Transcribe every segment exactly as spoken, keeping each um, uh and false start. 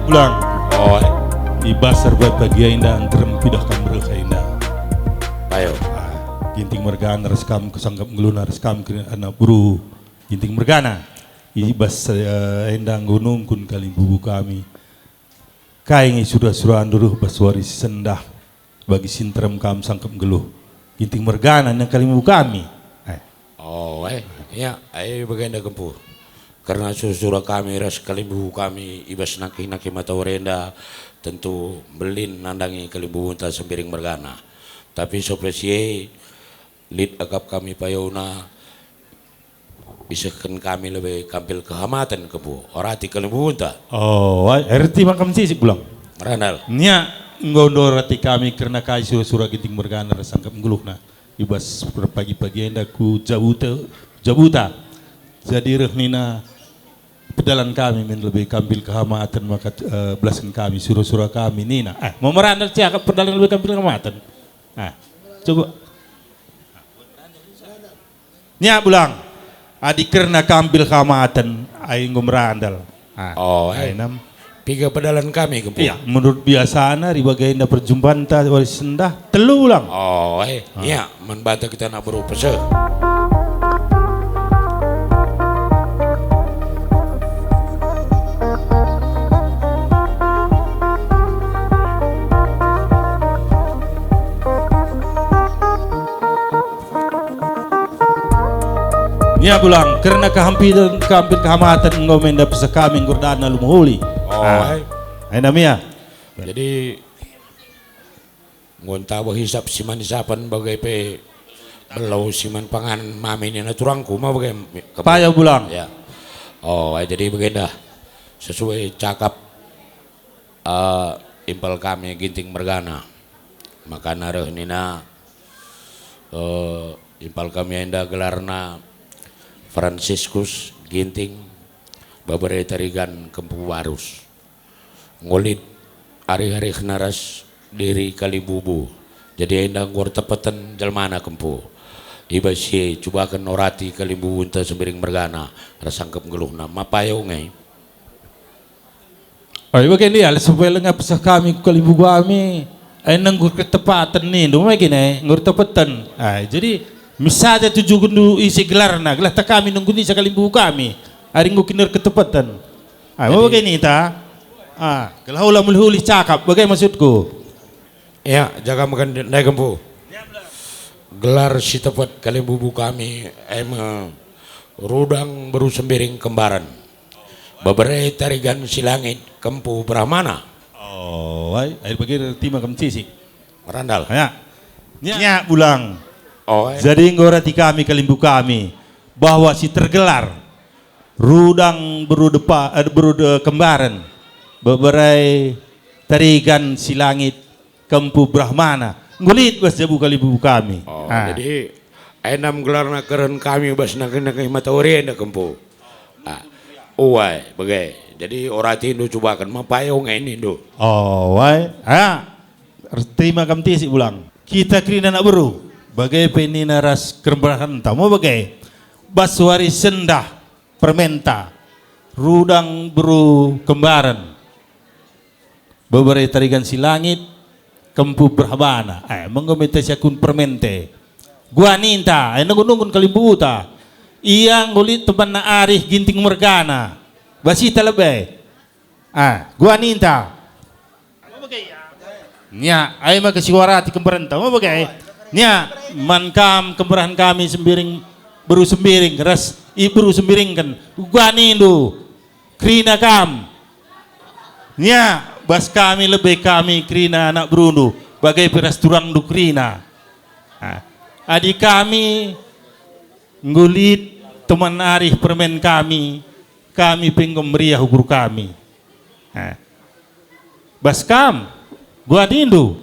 Pulang. Oh, i bas erbahan pagi enda nterem pidah kam reh enda. Ayo. Ah, Ginting mergana ras kam kesangkap nggeluhna ras kam kerina anak beru Ginting mergana. I bas, eh, enda enggo nungkun kalimbubu kami. Kai nge sura-surandu reh bas wari sendah bagi si nterem kam sangkep nggeluh. Ginting mergana nina kalimbubu kami. Eh. Oh, eh, ya, eh, bagenda kempu. Kerna sura-sura kami ras kalimbubu kami i bas nangkih-nangkih Matawari enda, tentu mbelin nandangi kalimbubunta Sembiring mergana. Tapi sope si e, lit akap kami payona, isehken kami lebe kampil kehamaten kempu, orati kalimbubunta. Oh, ai, erti maka mesisik pulang. Merandal. Nia, enggo ndorati kami kerna kai sura-sura Ginting mergana ras sangkep nggeluhna. I bas pagi-pagi enda ku Jabuta, Jabuta. Jadi reh nina pedalan kami min lebe kampil kehamaten maka, eh, belasken kami, sura-sura kami nina. Eh, mau merandal siakap pedalan lebe kampil kehamaten. Ah, coba. Nia pulang. Adi kerna kampil kehamaten, ai enggo merandal. Ah, oh, ai eh. Nam. Piga pedalan kami kempu? Iya, menurut biasana, adi bagenda perjumpanta wari sendah, telu ulang. Oh, eh. Ah. Iya, man banta kita anak beru pese. Nia pulang, kerna kehampilen, kehampin kehamaten enggo menda peseh kami enggo erdana lu mehuli. Oh, ah, hai. Ai nami ya. Jadi, enggo ntaba hisap si man isapen bage pe belau si man panganen mami nina turangku, ma bage. Paya pulang. Ya. Oh, ai jadi bagenda. Sesuai cakap eh, impal kami Ginting mergana. Makana reh nina, eh, impal kami enda gelarna Fransiskus Ginting, bebere Tarigan Kempu Barus. Enggo lit arih-arihna ras diri kalimbubu. Jadi enda enggo ertepeten jelmana kempu. I bas si e cubaken orati kalimbubunta Sembiring mergana ras sangkep nggeluhna. Ma payung e. Ai, bage ndia, supaya langa peseh kami ku kalimbubu kami. Ai, nenggo ketepaten nindu, bage ne, nenggo tepeten. Ai, jadi, misaja tujukenndu ise gelarna, gelah ta kami nungkun ise kalimbubu kami. Ari enggo kiner ketepaten. Ai, jadi bage ninta. Ah, gelah ula mulih-ulih cakap, bage maksudku. Ya, jaga megen ndai kempu. Gelar si tepet kalimbubu kami, e me Rudang Beru Sembiring Kembaren. Bebere Tarigan Silangit Kempu Brahmana. Oh, ai, ai bagi terima kam sisik. Merandal. Ya. Nya, nya pulang. Oh, ai. Jadi enggo rati kami kalimbubu kami bahwa si tergelar Rudang Beru Depa, eh, Beru De-, Kembaren, Bebere Tarigan Silangit Kempu Brahmana. Enggo lit bas jabu kalimbubu kami. Oh, ah, jadi, ai nam gelarna kerehen kami bas nangkih-nangkih Matawari enda kempu. Ah, uai, bage. Jadi, oratindu cubaken ma payung e nindu. Oh, uai. Ah, terima kam sisik pulang. Kita kerina anak beru. Bage pe nina ras kembarenta, mo bage. Bas wari sendah permenta. Rudang Beru Kembaren. Bebere Tarigan Silangit, Kempu Brahmana. Eh, menggo mete siakun permente. Gua ninta, eh, nungkun-nungkun kalimbubuta. Ia enggo lit temanna arih Ginting mergana. Basita lebe. Ah, gua ninta. Nia, ai maka siwarati kembarenta. Mo bage. Nia, man kam kembarahen kami Sembiring, Beru Sembiring, ras i Beru Sembiringken. Gua nindu. Kerina kam. Nia, bas kami lebe kami kerina anak berundu, bage pe ras turangndu kerina. Ah, adi kami enggo lit teman arih permen kami, kami pe enggo meriah ukur kami. Ah, bas kam, gua nindu.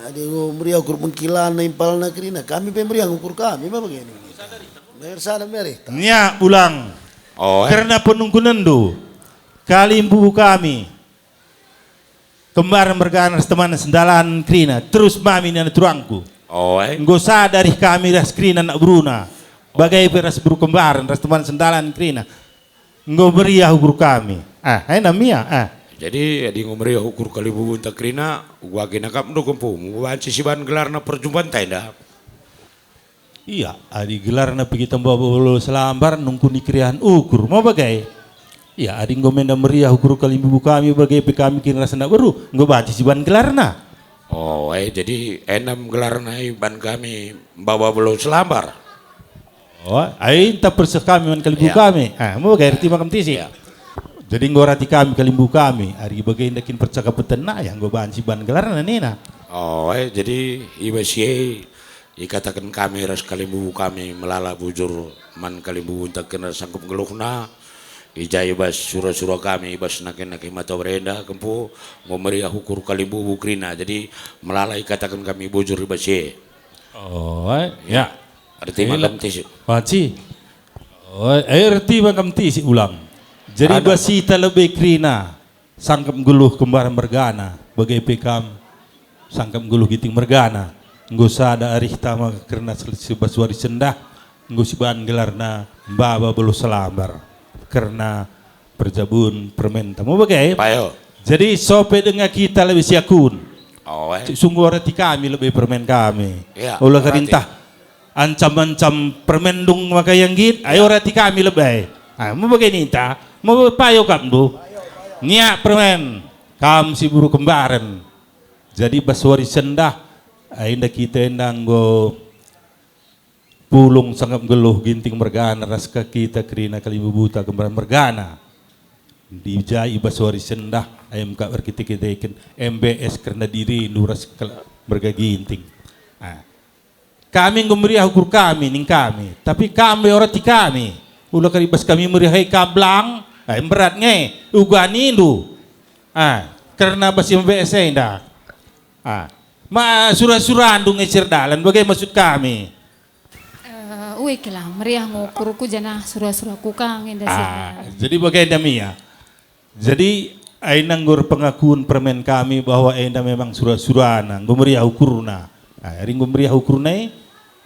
Adi enggo meriah ukur mengkilana impalna kerina, kami pe meriah ukur kami, ma bage nindu. Bayar sada meri. Nia pulang. Oh, eh. Kerna penungkunenndu, kalimbubu kami, kembar mergana ras teman sendalan kerina, terus mami nina turangku. Oh, eh. Enggo sada arih kami ras kerina anak beruna. Bage pe ras beru kembaren ras teman sendalan kerina. Enggo meriah ukur kami. Ah, enda mia, ah. Jadi, adi enggo meriah ukur kalimbubunta kerina, uga kin akapndu kempu, banci siban gelarna perjumpanta enda. Ia, adi gelarna pe kita maba bolo selambar nungkuni keriahen ukur, ma bage? Ia, adi enggo menda meriah ukur kalimbubu kami, bage pe kami kin ras anak beru, enggo banci siban gelarna. Oh, eh, jadi enem gelarna iban kami maba bolo selambar. Oh, ai ntah perseh kami man kalimbubu Iya. kami. Ah, mau gaya reti makam tisi. Iya. Jadi enggo rati kami kalimbubu kami, ari bagenda kin percakapenna, ya enggo banci ban gelarna nina. Oh, eh, jadi i bas si e ikataken kami ras kalimbubu kami melala bujur man kalimbubunta kerna sangkup nggeluhna, i ja i bas sura-sura kami, i bas nake-nake mata berenda kempu, enggo meriah ukur kalimbubu kerina. Jadi melala ikataken kami bujur i bas si e. Oh, eh, ya. Erti Ila. Makam tisi. Banci. Oh, eh, erti makam tisi ulang. Jadi Ada. Basita lebe kerina, sangkep nggeluh kembar mergana, bage pe kam sangkep nggeluh Ginting mergana. Enggo sada arihta maka kerna sel-, si bas wari sendah, enggo siban gelarna maba bolo selambar. Kerna perjabun permenta. Mau bage? Payo. Jadi sope denga kita lebe siakun. Oh, eh. Sungguh rati kami lebe permen kami. Iya, Ola rati. Kerintah. Ancam-ancam permendung maka ia nggit, ayo Ya. Rati kami lebe. Ah, mebage ninta, mebepayo kapndu. Nyak permen, kam si buru kembaren. Jadi bas wari sendah, ah, enda kita enda enggo pulung sangkap nggeluh Ginting mergana ras ka kita kerina kalimbubuta kembaren mergana. Di ja i bas wari sendah, ai maka erkite-kiteken M B S kerna dirindu ras kel-, merga Ginting. Ah. Kami enggo meriah ukur kami, ning kami. Tapi kam lebe orati kami. Ula kari bas kami meriah, hei kablang. Ai, mberat nge. Uga nindu. Ah, kerna bas M B S enda. Ah. Ma sura-surandu nge sir dalan, bage maksud kami? Eh, ue kela, meriah ngukurku janah sura-suraku kang enda Ah, sirna. Jadi bagenda mia. Jadi, aina enggo erpengakun permen kami bahwa enda memang sura-surana, enggo meriah ukurna. Ah, ari enggo meriah ukurna e,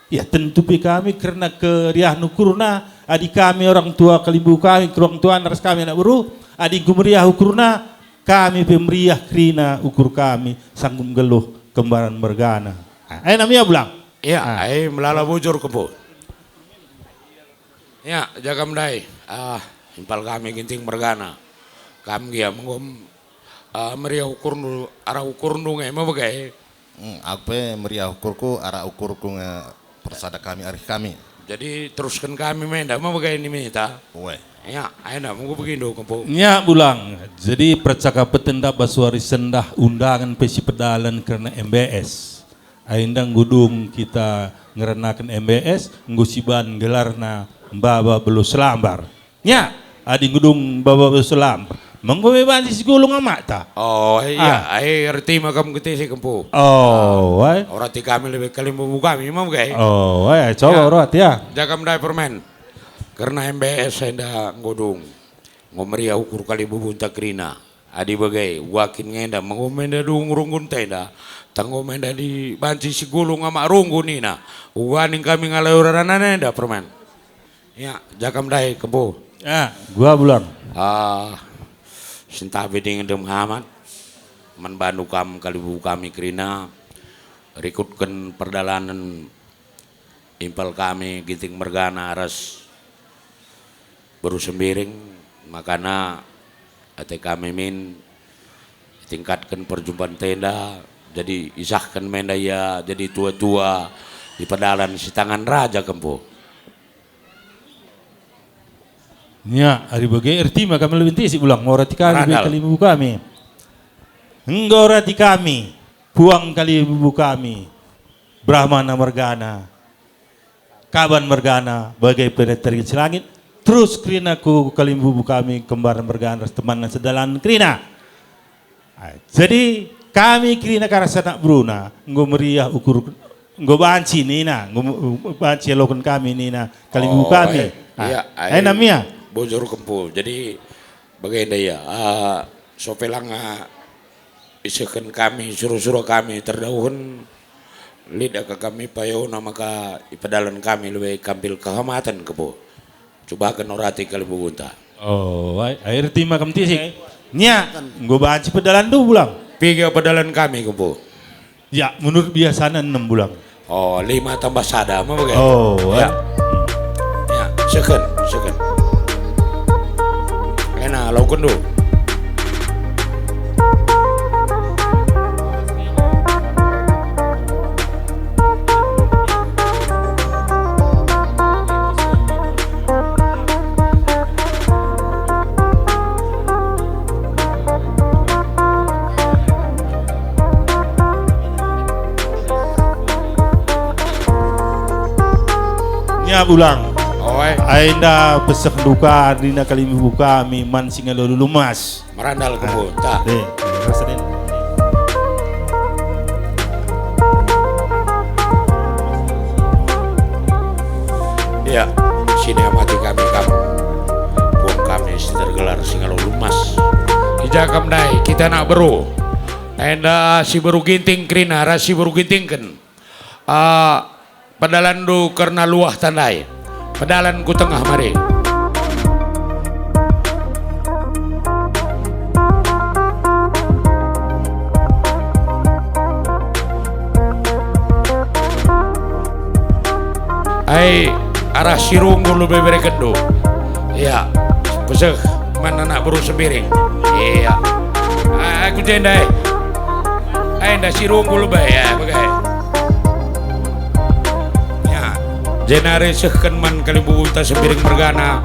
ya tentu pe kami kerna keriahen ukurna, adi kami orang tua kalimbubu kami, orang tua ras kami anak beru, adi enggo meriah ukurna, kami pe meriah kerina ukur kami, sanggup nggeluh kembaran mergana. Ah, aina mia bulang. Iya, Ah. Ai melala bujur kempu. Ya, jagam ndai, ah, impal kami Ginting mergana. Kam gia mengum, ah, meriah ukurndu, arah ukurndu nge, mebage? Hmm, aku pe meriah ukurku, arah ukurku nge persada kami, arih kami. Jadi, terusken kami menda, mebage ni mita? Ue. Ya, aina, menggo begindo, kempu. Ya, bulang. Jadi, percakapen enda bas wari sendah undangan pe si pedalan kerna M B S. Ai enda enggo dung kita ngeranaken M B S, enggo siban gelarna Mbaba Belo Selambar. Nya, adi enggo dung Mbaba Belo Selambar, menggo me banci sigulung amata. Oh, iya, Ah. Ai erti makam kete si kempu. Oh, ai. Orati kami lebe kalimbubu kami, imam gai? Oh, ai, coba Ya. Orati, ya. Jagam ndai permen. Kerna M B S enda enggo dung. Enggo meriah ukur kalimbubunta kerina. Adi bage, uga kin ngenda, menggo menda dung runggunta enda, tenggo menda dibanci sigulung amak runggu nina, uga ning kami ngaloi urana enda permen. Ya, jagam ndai kempu. Ya, gua bulang. Ah, sentabi dingen dem hamat, man bandu kam kalimbubu kami kerina, rikutken perdalanen impal kami Ginting mergana ras Beru Sembiring, makana ate kami min itingkatken perjumpanta enda, jadi isahken menda ia jadi tua-tua di pedalan si tangan raja kempu. Nya, ari bage erti maka melebenti si bulang, enggo rati kami Randal. Kalimbubu kami. Enggo rati kami, puang kalimbubu kami, Brahmana mergana. Kaban mergana bage pe teringin si langit, terus kerina ku kalimbubu kami kembar mergana ras temanna sedalan kerina. Ah, jadi kami kerina ka ras anak beruna, enggo meriah ukur, enggo banci nina, enggo mu-, banci ialoken kami nina kalimbubu Oh, kami. eh, Ah, iya, eh, ai namia. Bujur kempu. Jadi, bagenda ia, ah, sope langa isehken kami, sura-sura kami terdauhen, lit aka kami payona maka ipedalan kami lebe kampil kehamaten kempu. Cubaken orati kalimbubunta. Oh, ai, ai erti makam tisik. Nya, enggo banci pedalanndu, Bulang? Piga pedalan kami, Kempu? Ya, menurut biasana enem, Bulang. Oh, lima tambah sada, me bage? Oh, ya. Ya, seken, seken. Ena, laukenndu. Nya, Bulang. Oe. Ai enda peseh nduka nina kalimbubu kami man Singalulu Lumas. Merandal, ah, Kempu, ta. Deh, rasa den. Ya, sini amati kami kam. Puang kami si tergelar Singalulu Lumas. I ja kam ndai, kita anak beru. Enda si beru Ginting kerina, ras si beru Gintingken. Ah, pedalanndu kerna luah tandai. Pedalan ku tengah mari. Ai, arah si runggu lebe berekenndu. Iya, peseh man anak beru Sembiring. Iya. Ai, ku jenda, eh. Ai, enda si runggu lebe, ya, bage. Ya, jenari sehken man kalimbubunta Sembiring mergana,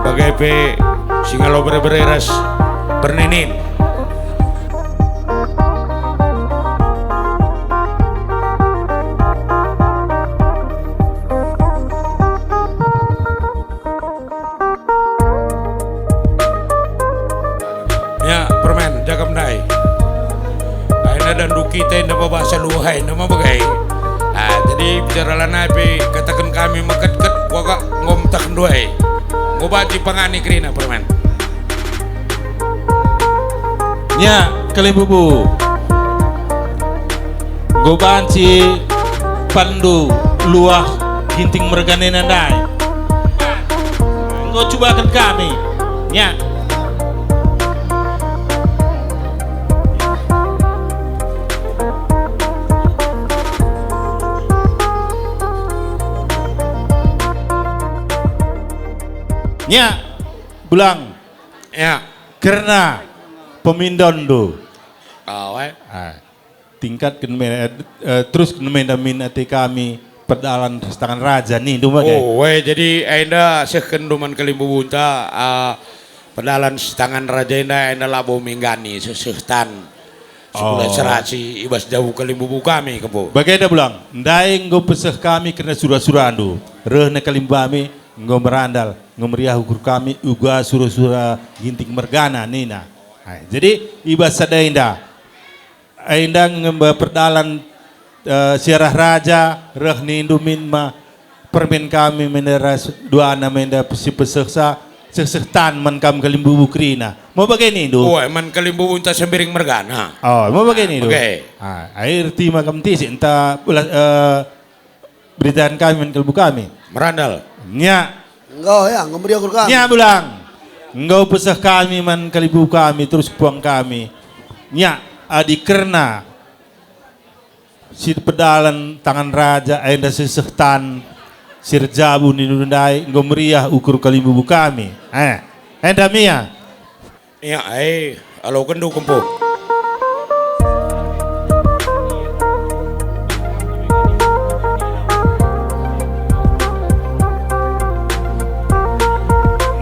bage pe Singalo bere-bere ras Pernenin. Ya, permen, jagam ndai. Aina dan duki te enda babasa luhai, enda ma bage. Ah, jadi bicara lanai pe kataken kami meketket, kuakap enggo meteh nduai. Enggo banci pangani kerina, permen. Nya, kalimbubu. Enggo banci panndu luah Ginting merganena ndai. Enggo cubaken kami. Nya. Nya, Bulang. Ya. Kerna pemindonndu. Ah, weh. Ah. Tingkatken me, eh, eh, terusken me enda min ate kami pedalan ras tangan raja nindu bage. Oh, weh, jadi enda sehkenndu man kalimbubunta, ah, pedalan ras tangan raja enda, enda labo menggani seh-seh tan. Sekula, oh, serasi i bas jabu kalimbubu kami, Kempu. Bagenda, Bulang, ndai enggo peseh kami kerna sura-surandu. Rehna kalimbubu kami enggo merandal, enggo meriah ukur kami uga sura-sura Ginting mergana nina. Ai, jadi i bas sada enda, Ai, enda nge me perdalan, eh, siarah raja, reh nindu min ma permen kami menda ras duana menda si pesehsa, seh-seh tan man kam kalimbubu kerina. Mo bage nindu? Ue, man kalimbubunta Sembiring mergana. Oh, mo bage nindu? Bage. Ah, ai erti ma kam tisik enta belas, eh, Beritaken kami man kalimbubu kami. Merandal. Nya. Enggo, ya, enggo meriah ukur kami. Nya, Bulang. Enggo peseh kami man kalimbubu kami, terus puang kami. Nya, adi kerna si pedalan tangan raja, enda seh-seh tan si erjabu nindu ndai, enggo meriah ukur kalimbubu kami. Eh, enda mia. Ia, ai, alokenndu, Kempu.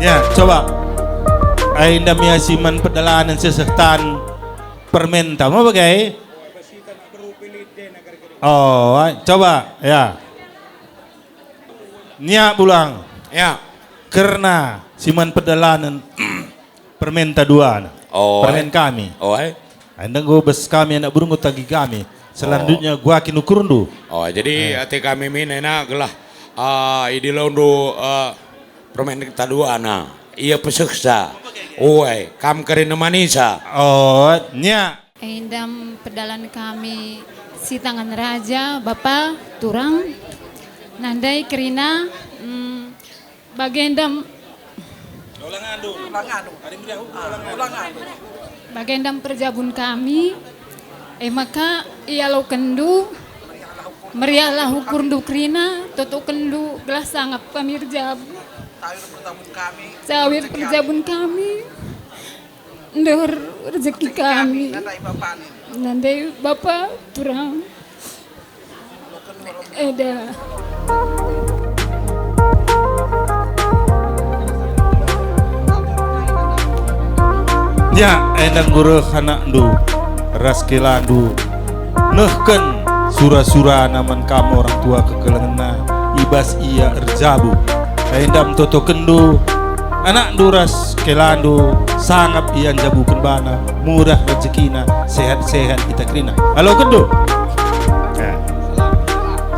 Ya, coba. Ai, enda mia si man pedalanen seh-seh tan permenta. Mo bage? Oh, ai, coba, ya. Nya, Bulang. Ya. Kerna si man pedalanen permenta duana. Oh, permen ai. Kami. Oh, ai. Enda enggo bas kami anak beru enggo tagi kami. Selanjutnya, oh, gua kin ukurndu. Oh, jadi, eh, ate kami min ena gelah, ah, idilondu, ah, permenta duana. Ia pesehsa. Oh, ai. Kam kerina manisa. Oh, nya. Endam pedalan kami si tangan raja, bapa, turang, nandai kerina, mm, bagenda, Bagenda perjabun kami, e maka ialokenndu, meriahlah ukurndu kerina, totokenndu gelah sangap kami erjabu. Sawir perjabun kami, ndeher rejeki kami. Nandai Bapa turang. Eda. Ya, enda enggo reh anakndu ras kelandu nehken sura-surana man kam orang tua kekelengenna i bas ia erjabu. Enda mtotokenndu anakndu ras kelandu sangap ia njabuken bana, murah rejekina, sehat-sehat kita kerina. Alokenndu. Ya.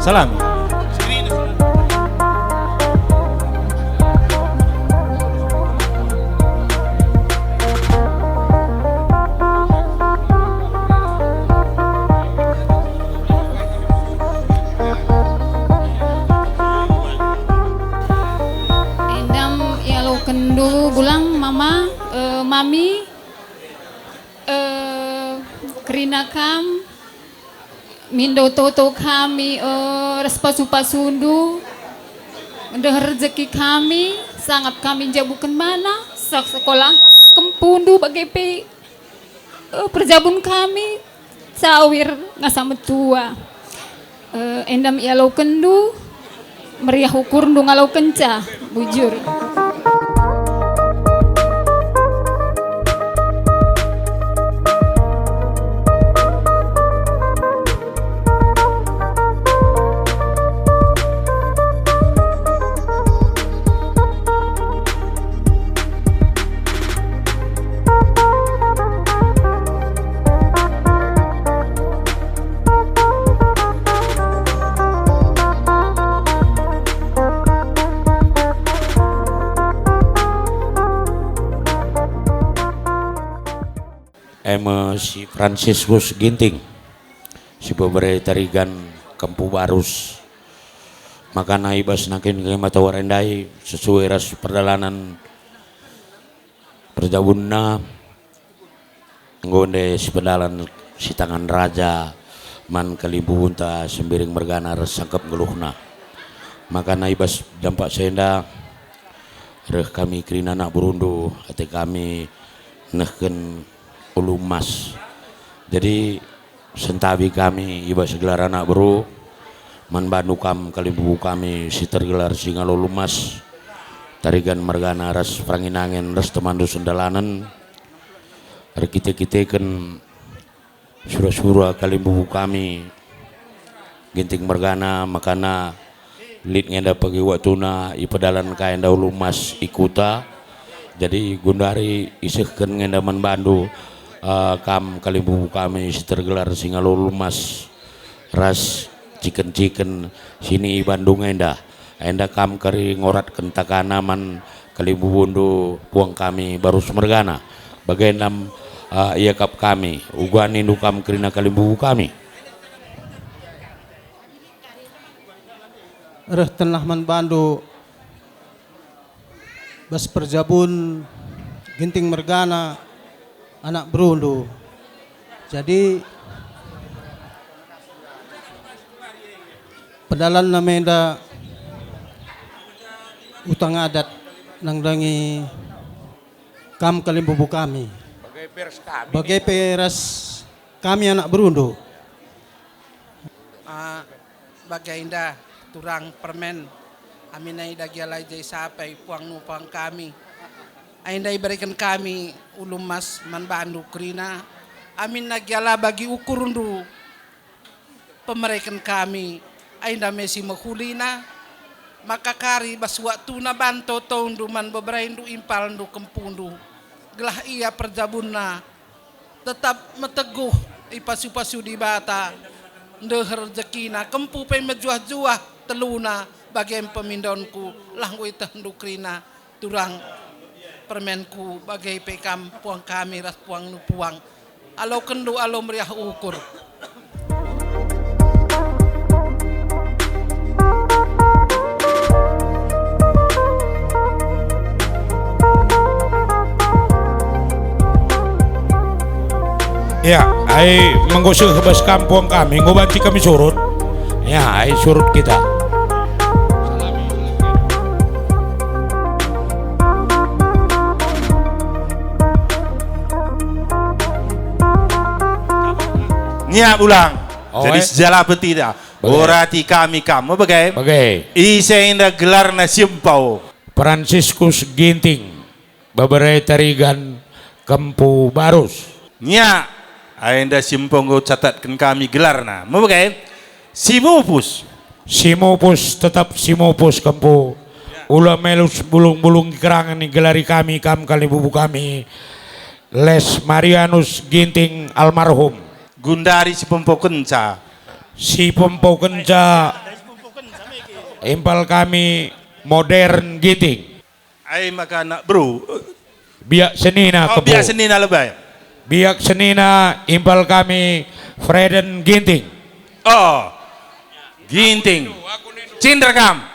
Salami. Endam ialokenndu gulang mama, eh, mami, eh, kerina kam, mindo toto kami, eh, ras pasu-pasundu, ndeher rejeki kami, sangap kami njabuken bana, seh sekolah kempundu bage pe, eh, perjabun kami, sawir ngasa metua. Eh, endam ialokenndu, meriah ukurndu ngalokenca, bujur. E me si Franciscus Ginting, si pebere Tarigan Kempu Barus. Makana i bas nangkin kemata wari ndai, sesuai ras perdalanen perjabunna, enggo ndai sipendalan sitangan raja man kalimbubunta Sembiring mergana ras sangkep nggeluhna. Makana i bas dampak si enda, reh kami kerina anak berundu, ate kami nehken ulu emas. Jadi, sentabi kami i bas gelar anak beru, man bandu kam kalimbubu kami si tergelar Singalulu Emas, Tarigan mergana ras Perangin Angin ras temandu sendalanen, erkite-kiteken sura-sura kalimbubu kami, Ginting mergana, makana lit nge enda pagi waktuna ipedalan ka enda ulu emas i kuta. Jadi gundari isehken nge enda man bandu, eh, kam kalimbubu kami si tergelar Singalulu Emas ras ciken-ciken sini i bandu nge enda. Enda kam kari ngoratken takana man kalimbubundu puang kami Barus mergana. Bagenda, eh, iakap kami, uga nindu kam kerina kalimbubu kami. Reh tenlah man bandu bas perjabun Ginting mergana anak berundu. Jadi, pedalanna me enda utang adat nandangi kam kalimbubu kami. Bage pe ras kami anak berundu. Ah, bagenda turang permen, aminna ida gia la i je sapai puang nupang kami. Ai ndai ibereken kami ulu emas man bandu kerina, aminna gia la bagi ukurndu pemereken kami, ai nda me si mehulina, maka kari bas waktuna bantu tondu man beberaindu impalndu kempundu, gelah ia perjabunna tetap meteguh i pasu-pasu Dibata, ndeher rejekina, kempu pe mejuah-juah teluna, bage me pemindonku, lah enggo ietehndu kerina turang permenku, bage pe kam puang kami ras puang nupuang. Alokenndu alu meriah ukur. Ya, ai menggo seh bas kampung kami, enggo banci kami surut. Ya, ai surut kita. Nia ulang. Oh, jadi eh. Sejala peti dah. Bage. Orati kami kam, bage? Bage. Ise enda gelarna si empu? Fransiskus Ginting, bebere Tarigan, Kempu Barus. Nia, ai enda si empu enggo catatken kami gelarna. Bage? Si Mupus. Si Mupus, tetap si Mupus, Kempu. Ula melus bulung-bulung kerangen igelari kami, kam kalibubu kami. Les Marianus Ginting almarhum. Gundari si pempokenca. Si pempokenca impal kami modern Ginting. Ai maka anak beru. Biak senina. Oh, kepu. Biak senina lebai. Biak senina impal kami Freden Ginting. Oh, Ginting. Cinder kam.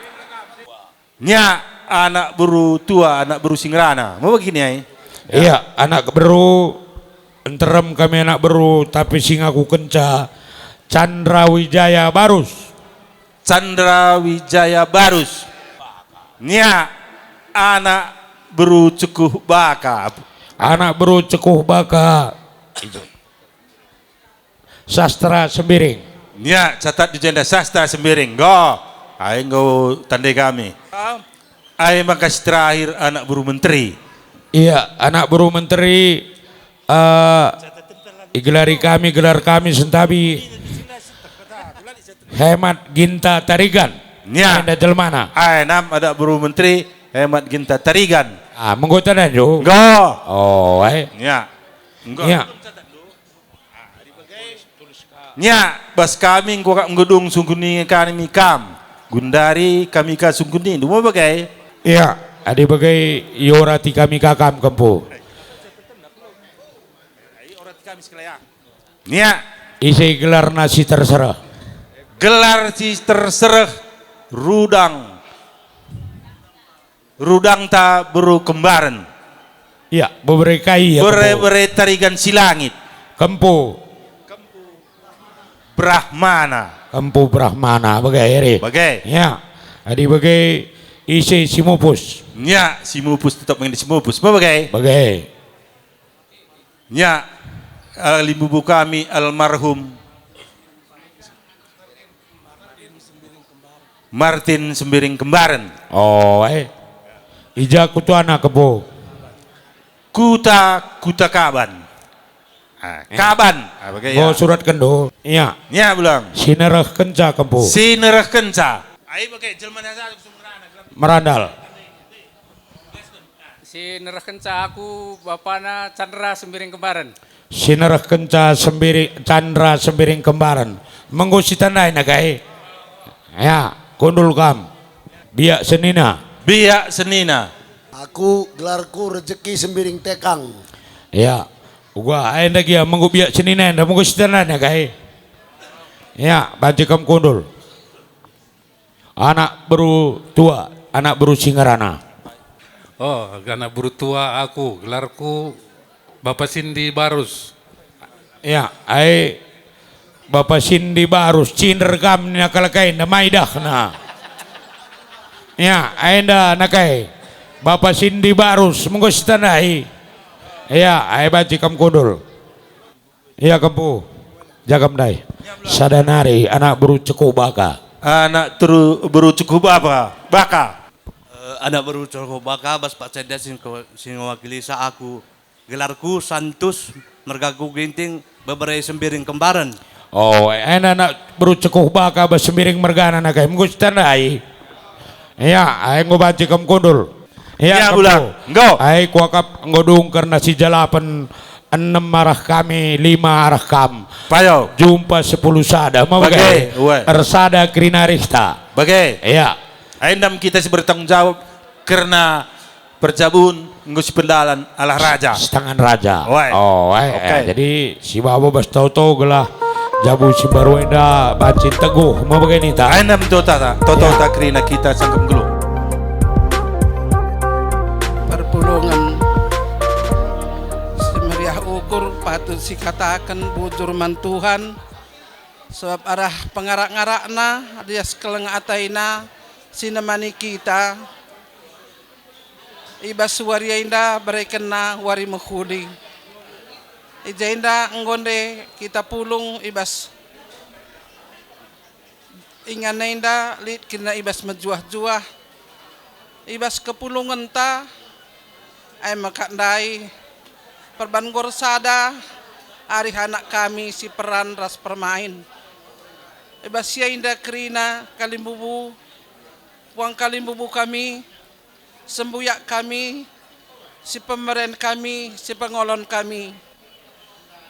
Nia anak beru tua, anak beru si ngerana. Mau begini ai? Iya, anak beru, nterem kami anak beru, tapi si ngakukenca Chandra Wijaya Barus. Chandra Wijaya Barus. Nia anak beru Cekuh Baka. Anak beru Cekuh Baka. Sastra Sembiring. Nia, catat di jenda Sastra Sembiring. Go. Ai enggo tandai kami. Ai maka si terakhir anak beru menteri. Iya, anak beru menteri, eh, igelari kami, gelar kami sentabi Hemat Ginta Tarigan. Nia. Enda jelmana. Ai nam anak beru menteri Hemat Ginta Tarigan. Ah, menggo tanda jo. Go. Oh, ai. Nia. Enggo. Nia. Nia, bas kami enggo kap ngedung sungkun ninge kami kam. Gundari kami ka sungkun nindu, mau bage? Ia, adi bage iorati kami ka kam kempu. Nia. Ise gelarna si tersereh? Gelar si tersereh Rudang. Rudangta beru Kembaren. Ia, bebere kai ia, bere-bere Tarigan Silangit. Kempu. Brahmana. Kempu Brahmana, bage, eri. Bage. Ia, adi bage ise si mupus. Ia, si mupus tetap mengenai si mupus. Bage. Bage. Nya, eh, limubu kami almarhum Martin Sembiring Kembaren. Oh, eh. Ija kutuana kempu? Kuta, Kuta Kaban. Ah, eh. Kaban. Ah, bage. Bo ya. Surat kendu. Iya. Nya, belang. Sinerehkenca kempu. Sinerehkenca. Ai bage jelma nasa merandal. Si nerehkenca aku bapana Chandra Sembiring Kembaren. Si nerehkenca Sembiri-, Chandra Sembiring Kembaren. Menggo sitandai nakai? Ya, kundul kam. Biak senina. Biak senina. Aku gelarku Rejeki Sembiring Tekang. Ya. Uga, ai nda gia menggo biak senina enda, menggo sitandai nakai? Ya, banci kam kundul. Anak beru tua, anak beru si ngerana. Oh, anak beru tua aku, gelarku Bapa Sindi Barus. Ya, ai Bapa Sindi Barus, cinder kam nina kalak enda, mai dahna. Ya, ai enda nakai. Bapa Sindi Barus, menggo sitandai. Ya, ai banci kam kundul. Ia kempu, jagam ndai. Sada nari anak beru Cekuh Baka. Anak teru-, beru Cekuh Baka. Baka. Eh, anak beru Cekuh Baka, bas Pak Cenda sing ke-, sing ngewakilisa aku. Gelarku Santus, mergaku Ginting, bebere Sembiring Kembaren. Oh, ena anak beru Cekuh Baka bas Sembiring mergana nakai. Menggo sitandai. Ia, ai enggo banci kam kundul. Ia, ia, kempu. Bulang. Enggo. Ai kuakap enggo dung kerna si jalapen enem arah kami, lima arah kam. Payo. Jumpa sepuluh sada. Mau bage, bage? Uwe. Ersada kerina rihta. Bage. Ia. Ai ndam kita si bertanggung jawab kerna perjabun enggo si pendalan alah raja. Setangan raja. Uwe. Oh, eh, oke. Eh, jadi si babo bas toto gelah jabu si mbaru enda banci teguh. Mau bage ninta? Ai ndam tota ta, toto ta kerina kita sangkep nggeluh. Perpulungen semeriah ukur pat Terus sikataken bujur man Tuhan, sebab arah pengarak-ngarakna, adi ras keleng ataina, si nemani kita i bas wari enda berekenna wari mehuli. I jenda enggo nde kita pulung i bas ingan enda lit kerina i bas mejuah-juah, i bas kepulungenta, ai maka ndai perban gor sada arih anak kami si peran ras permain. I bas si enda kerina kalimbubu, puang kalimbubu kami, sembuyak kami, si pemeren kami, si pengolon kami.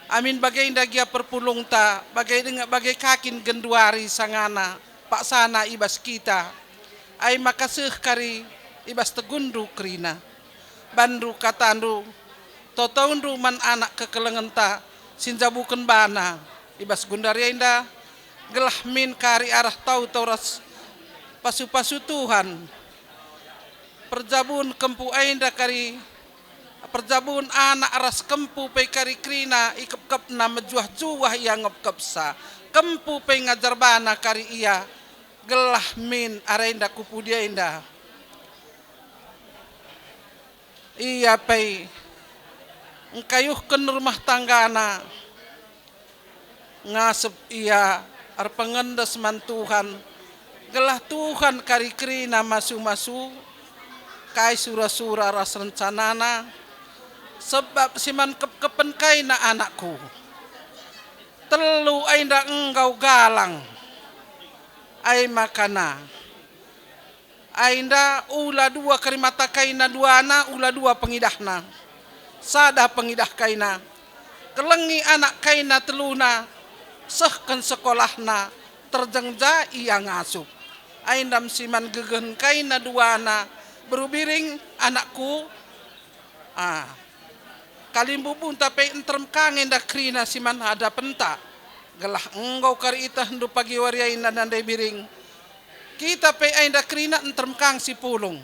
Amin bagenda gia perpulungta, bage denga bage ka kin genduari sangana, paksana i bas kita. Ai maka seh kari i bas tegunndu kerina. Banndu katandu, totondu man anak kekelengenta si njabuken bana i bas gundari enda, gelah min kari arah tau-tau ras pasu-pasu Tuhan. Perjabun kempu enda kari, perjabun anak ras kempu pe kari kerina ikepkepna mejuah-juah ia ngepkepsa. Kempu pe ngajar bana kari ia, gelah min arenda ku pudi enda. Ia pe engkayuhken rumah tanggana. Ngasep ia erpengendes man Tuhan, gelah Tuhan kari kerina masu-masu kai sura-sura ras rencanana, sebab si man kepkepen kaina anakku. Telu enda enggau galang, ai makana. Ai enda ula dua kari mata kaina duana, ula dua pengidahna. Sada pengidah kaina. Kelengi anak kaina teluna, sehken sekolahna, terjeng ja ia ngasup. Ai enda si man gegehen kaina duana, beru biring, anakku, Ah, kalimbubunta pe nterem ka nge enda kerina si man hadapenta, gelah enggo kari itehndu pagi wari ai nanda ndai biring. Kita pe enda kerina nterem ka si pulung.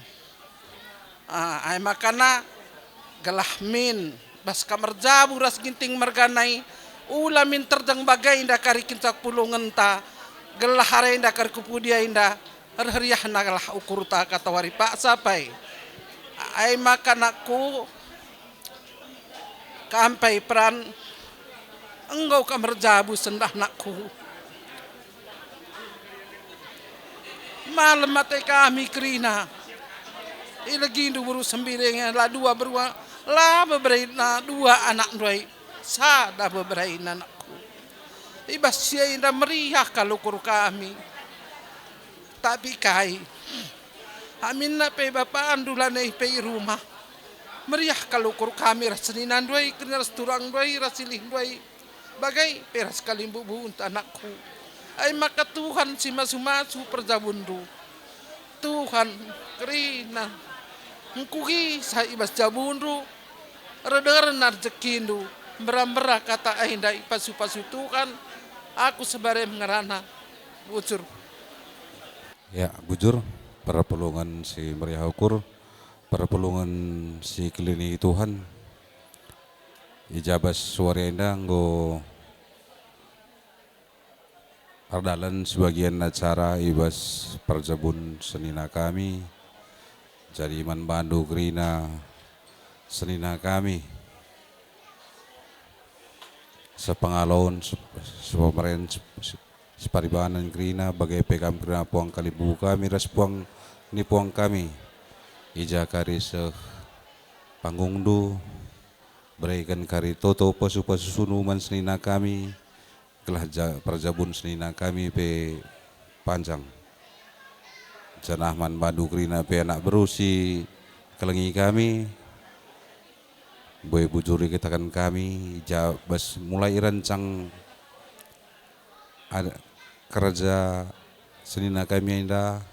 Ah, ai makana gelah min bas kam erjabu ras Ginting merganai, ula min terjeng bagenda kari kenca pulungenta, gelah arenda kari ku pudi enda. Erheriahna gelah ukurta katawari paksa pe. Ai maka nakku, kam pe peran enggo kam erjabu sendah nakku. Malem ate kami kerina. Ilegindu beru sembiring la dua berua, la beberena dua anakndu ai, sada beberena nakku. I bas si enda meriah kal ukur kami. Tapi kai, aminna pe bapandu lanai pe i rumah. Meriah kal ukur kami ras seninandu ai, kerina ras turangndu ai, ras silihndu ai, bage pe ras kalimbubunta anakku. Ai maka Tuhan si masu-masu perjabunndu. Tuhan, kerina, engkuhisa i bas jabundu, rederna rejekindu, mbera-mbera kata enda ipasu-pasu Tuhan, aku sebarem ngerana. Bujur. Ya, bujur, perpulungen si meriah ukur, perpulungen si kelini Tuhan. I ja bas wari enda enggo erdalan sebagian acara i bas perjabun senina kami. Jadi man bandu kerina senina kami, sepengalon, sep-, sepemeren, sep-, sep-, separibanen kerina, bage pe kam kerina puang kalimbubu kami ras puang ni puang kami. I ja kari seh panggungndu, bereken kari toto pasu-pasu sunu man senina kami, gelah ja-, perjabun senina kami pe panjang. Janah man bandu kerina pe anak beru si kelengi kami, mbue bujur ikataken kami, ja bas mulai irancang ad-, kerja senina kami enda,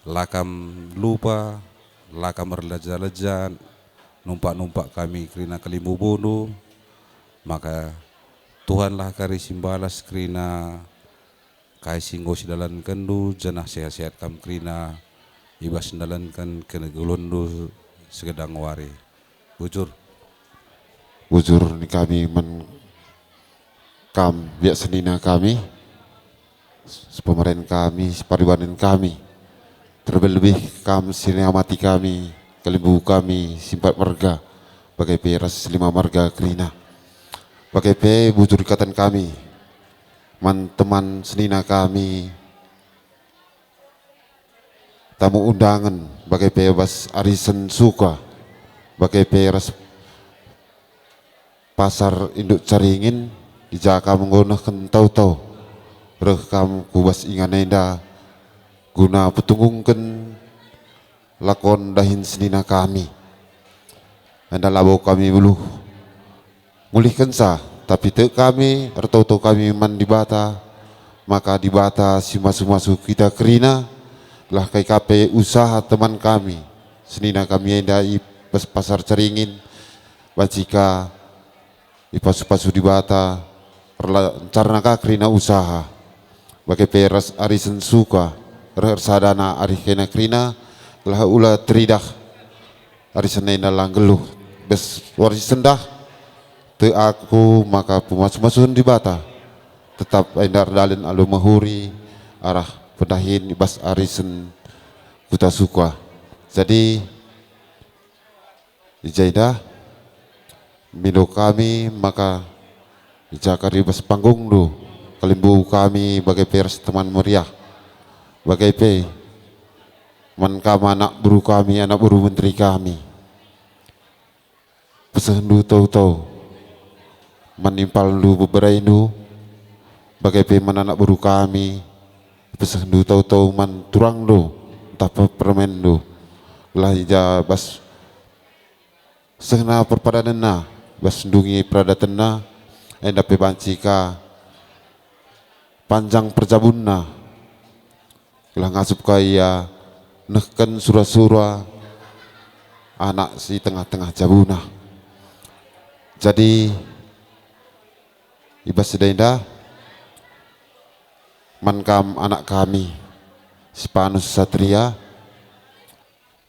la kam lupa, la kam erleja-leja, numpak-numpak kami kerina kalimbubundu, maka Tuhanlah kari si mbalas kerina kai si enggo sidalankenndu, janah sehat-sehat kam kerina i bas ndalanken kegeluhenndu segedang wari. Bujur. Bujur ni kami man Kam biak senina kami, sepemeren kami, separibanen kami, terlebih-lebih kam si niamati kami, kalimbubu kami si empat marga, bage pe ras lima marga kerina. Bage pe bujur ikataken kami man teman senina kami, tamu undangen, bage pe bas arisen Suka, bage pe ras pasar Induk Caringin, i ja kam enggo nehken tau-tau. Reh kam ku bas ingan enda guna petunggungken lakon dahin senina kami. Enda labo kami beluh ngulihkenca, tapi tek kami, ertoto kami man Dibata, maka Dibata si masu-masu kita kerina, gelah kai ka pe usaha teman kami, senina kami enda i bas pasar Caringin, banci ka ipasu-pasu Dibata, erla-, ncarna ka kerina usaha. Bage pe ras arisen Suka, reh ersadana arih kena kerina, gelah ula teridah arisen enda la nggeluh. Bas wari sendah, tek aku maka pemasu-masuhen Dibata tetap enda erdalen alu mehuri arah pendahin i bas arisen Kuta Suka. Jadi, i ja enda, mindo kami maka i ja kari bas panggungndu, kalimbubu kami bage pe ras teman meriah, bage pe man kam anak beru kami, anak beru menteri kami. Pesehndu tau-tau man impalndu beberaindu, bage pe man anak beru kami, pesehndu tau-tau man turangndu ntah pe permainndu, gelah i ja bas sehna perpadanenna, bas ndungi peradatenna, enda pe banci ka panjang perjabunna, gelah ngasup ka ia nehken sura-sura anak si tengah-tengah jabuna. Jadi, i bas si enda, man kam anak kami, Sipanus Satria,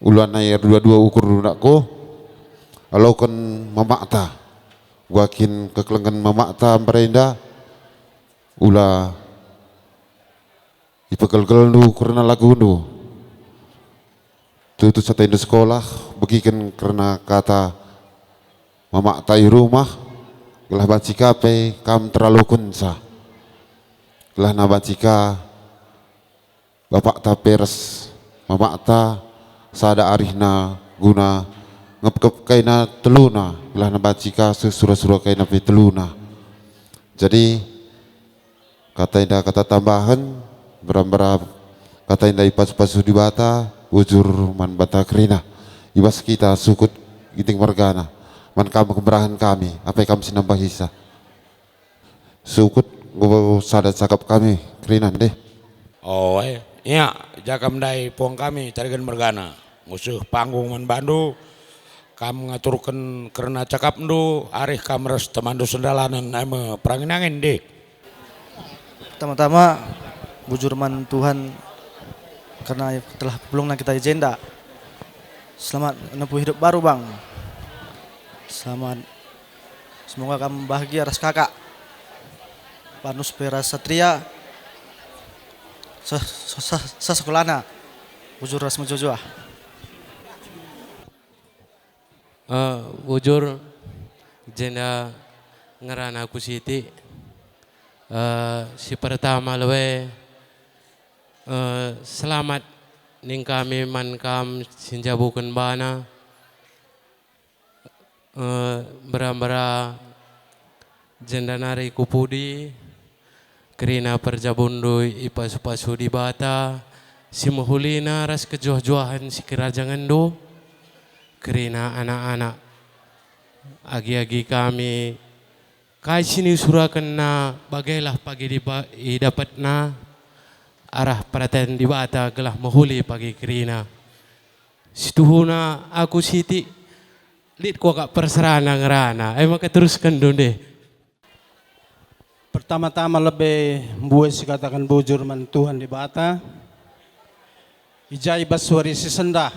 ula nai erdua-dua ukur anakku, aloken mamakta, uga kin kekelengen mamakta mbarenda, ula ipegelgelndu kerna lagundu. Tutus atendu sekolah, begiken kerna kata mamakta i rumah, gelah banci ka pe kam teralokenca. Gelah na banci ka bapakta pe ras mamakta sada arihna guna ngepkep kaina teluna, gelah na banci ka seh sura-sura kaina pe teluna. Jadi, kata enda kata tambahen, mbera-mbera kata enda ipasu-pasu Dibata, bujur man banta kerina. I bas kita sukut Ginting mergana, man kam kemberahen kami, apai kam si nambahisa. Sukut enggo sada cakap kami kerina ndeh. Oh, eh. Ia, ja kam ndai puang kami, Tarigan mergana. Nggo seh panggung man bandu, kam ngaturken kerna cakapndu, arih kam ras temanndu sendalanen, e me perangin-angin, ndeh. Pertama-tama, bujur man Tuhan kerna telah pepulungna kita i jenda. Selamat menempuh hidup baru, Bang. Selamat, semoga kam bahagia ras kakak. Panus pe ras Satria. Seh, seh, seh, seh sekolahna. Bujur ras mejuah-juah. Eh, bujur, jenda ngerana ku sitik. Eh, si pertama lebe, eh, selamat ning kami man kam si njabuken bana. Eh, mbera-mbera jenda nari ku pudi, kerina perjabundu ipasu-pasu Dibata, si mehulina ras kejuah-juahen sikerajangenndu, kerina anak-anak. Agi-agi kami, kai si niusurakenna, bagelah pagi diba-, idapetna arah peraten Dibata gelah mehuli pagi kerina. Situhuna aku sitik, lit kuakap perserana ngerana, e maka teruskenndu ndeh. Pertama-tama lebe mbue sikataken bujur man Tuhan Dibata, i ja i bas wari si sendah.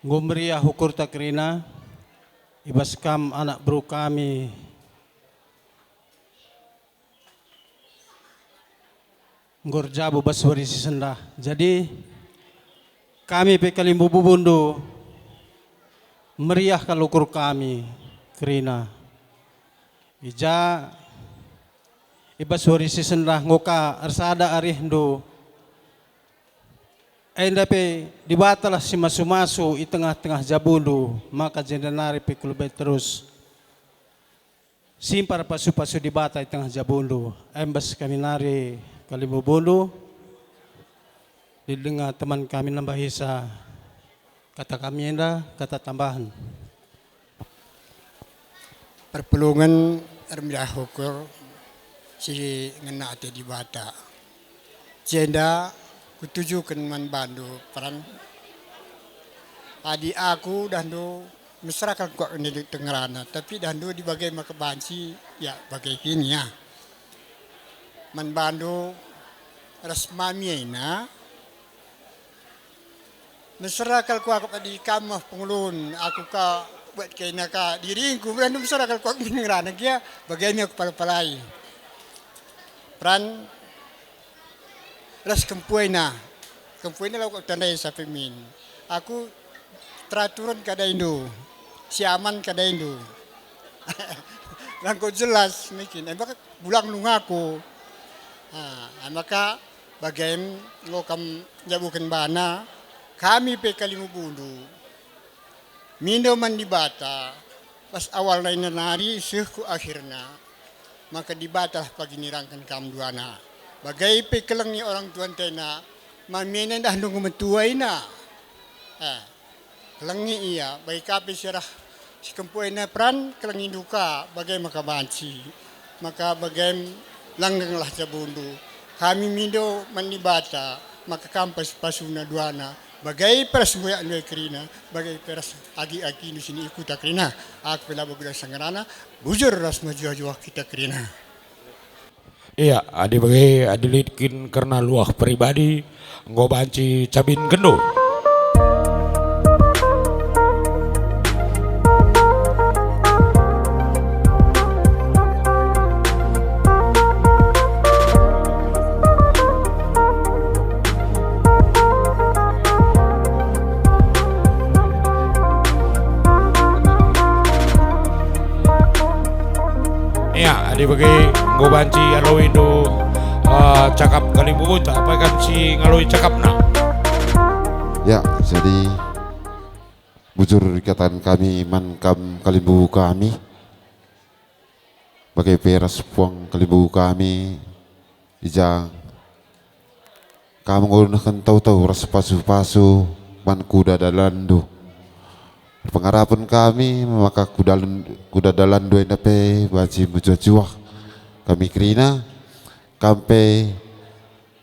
Enggo meriah ukurta kerina, i bas kam anak beru kami, enggo erjabu bas wari si sendah. Jadi, kami pe kalimbubundu meriah kal ukur kami kerina. I ja i bas wari si sendah enggo ka ersada arihndu. Enda pe Dibatalah si masu-masu i tengah-tengah jabundu, maka jenda nari pe kulebe terus simpar pasu-pasu Dibata i tengah jabundu. Embas kami nari kalimbubundu, didenga teman kami nambahisa kata kami enda, kata tambahen. Perpulungen ermeriah ukur si ngena ate Dibata. Jenda kutujuken man bandu, Pran. Adi aku dahndu mesera kal kuakap ngerana, tapi dahndu adi bage maka banci, ya, bage kin, ya. Man bandu ras mami ena, mesera kal kuakap adi kam me pengulun, aku ka buat kena ka diringku, dahndu mesera kal kuakap ngerana gia, bage me aku pala-palai. Pran ras kempuena. Kempuena la kutandai sape min. Aku teraturen kadaindu, si aman kadaindu. Langko jelas niki, e maka bulang nungaku. Ha, e maka bagem enggo kam jabuken bana, kami pe kalimbubundu. Mindo man Dibata, bas awalna enda nari seh ku akhirna, maka Dibatalah pagi nirangken kam duana. Bage pe kelengi orang tuanta ena, mamina enda ndungu metua ina. Eh, kelengi ia, bage ka pe si arah si kempu ena, Pran, kelengindu ka, bage maka banci. Maka bagem langgenglah jabundu. Kami mindo man Dibata, maka kam pas-, pasuna duana, bage pe ras nggoyakndu e kerina, bage pe ras agi-agindu si i kuta kerina. Aku pe labo gedang sengerana, bujur ras mejuah-juah kita kerina. Ia, adi bage, adi lit kin kerna luah peribadi, enggo banci cabin kenndu. Ia, adi bage enggo banci aloindu, eh, cakap kalimbubu, tak apa kan si ngaloi cakapna. Ya, jadi bujur ikataken kami man kam kalimbubu kami, bage pe ras puang kalimbubu kami, i ja kam enggo nehken tau-tau ras pasu-pasu man kuda dalanndu. Pengarapen kami maka kuda, kuda dalanndu enda pe banci mejuah-juah kami kerina, kam pe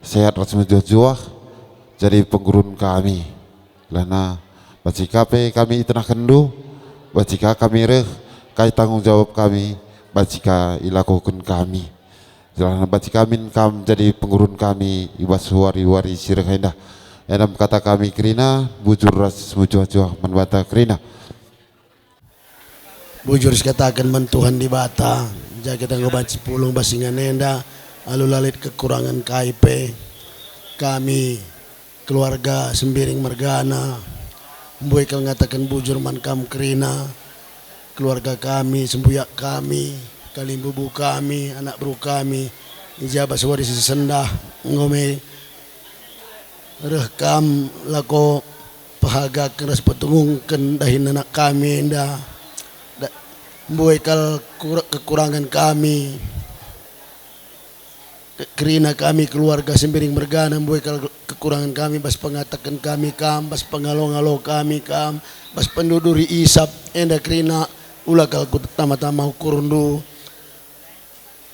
sehat ras mejuah-juah jadi penggurun kami. Lana banci ka pe kami itenahkenndu, banci ka kami reh, kai tanggung jawab kami, banci ka ilakoken kami. Janah banci ka min kam jadi penggurun kami i bas wari-wari si reh enda. Enda me kata kami kerina, bujur ras mejuah-juah man banta kerina. Bujur sikataken man Tuhan Dibata, ja kita enggo banci pulung bas ingan enda, alu la lit kekurangen kai pe. Kami keluarga Sembiring mergana, mbue kal ngataken bujur man kam kerina, keluarga kami, sembuyak kami, kalimbubu kami, anak beru kami, i ja bas wari si sendah enggo me reh kam lako pehagaken ras petungungken dahin anak kami enda. Da-, mbue kal kura-, kekurangen kami. Ke-, kerina kami keluarga Sembiring mergana, mbue kal kekurangen kami bas pengataken kami kam, bas pengalo-ngalo kami kam, bas penduduri isap enda kerina, ula kal kutama-tama ukurndu.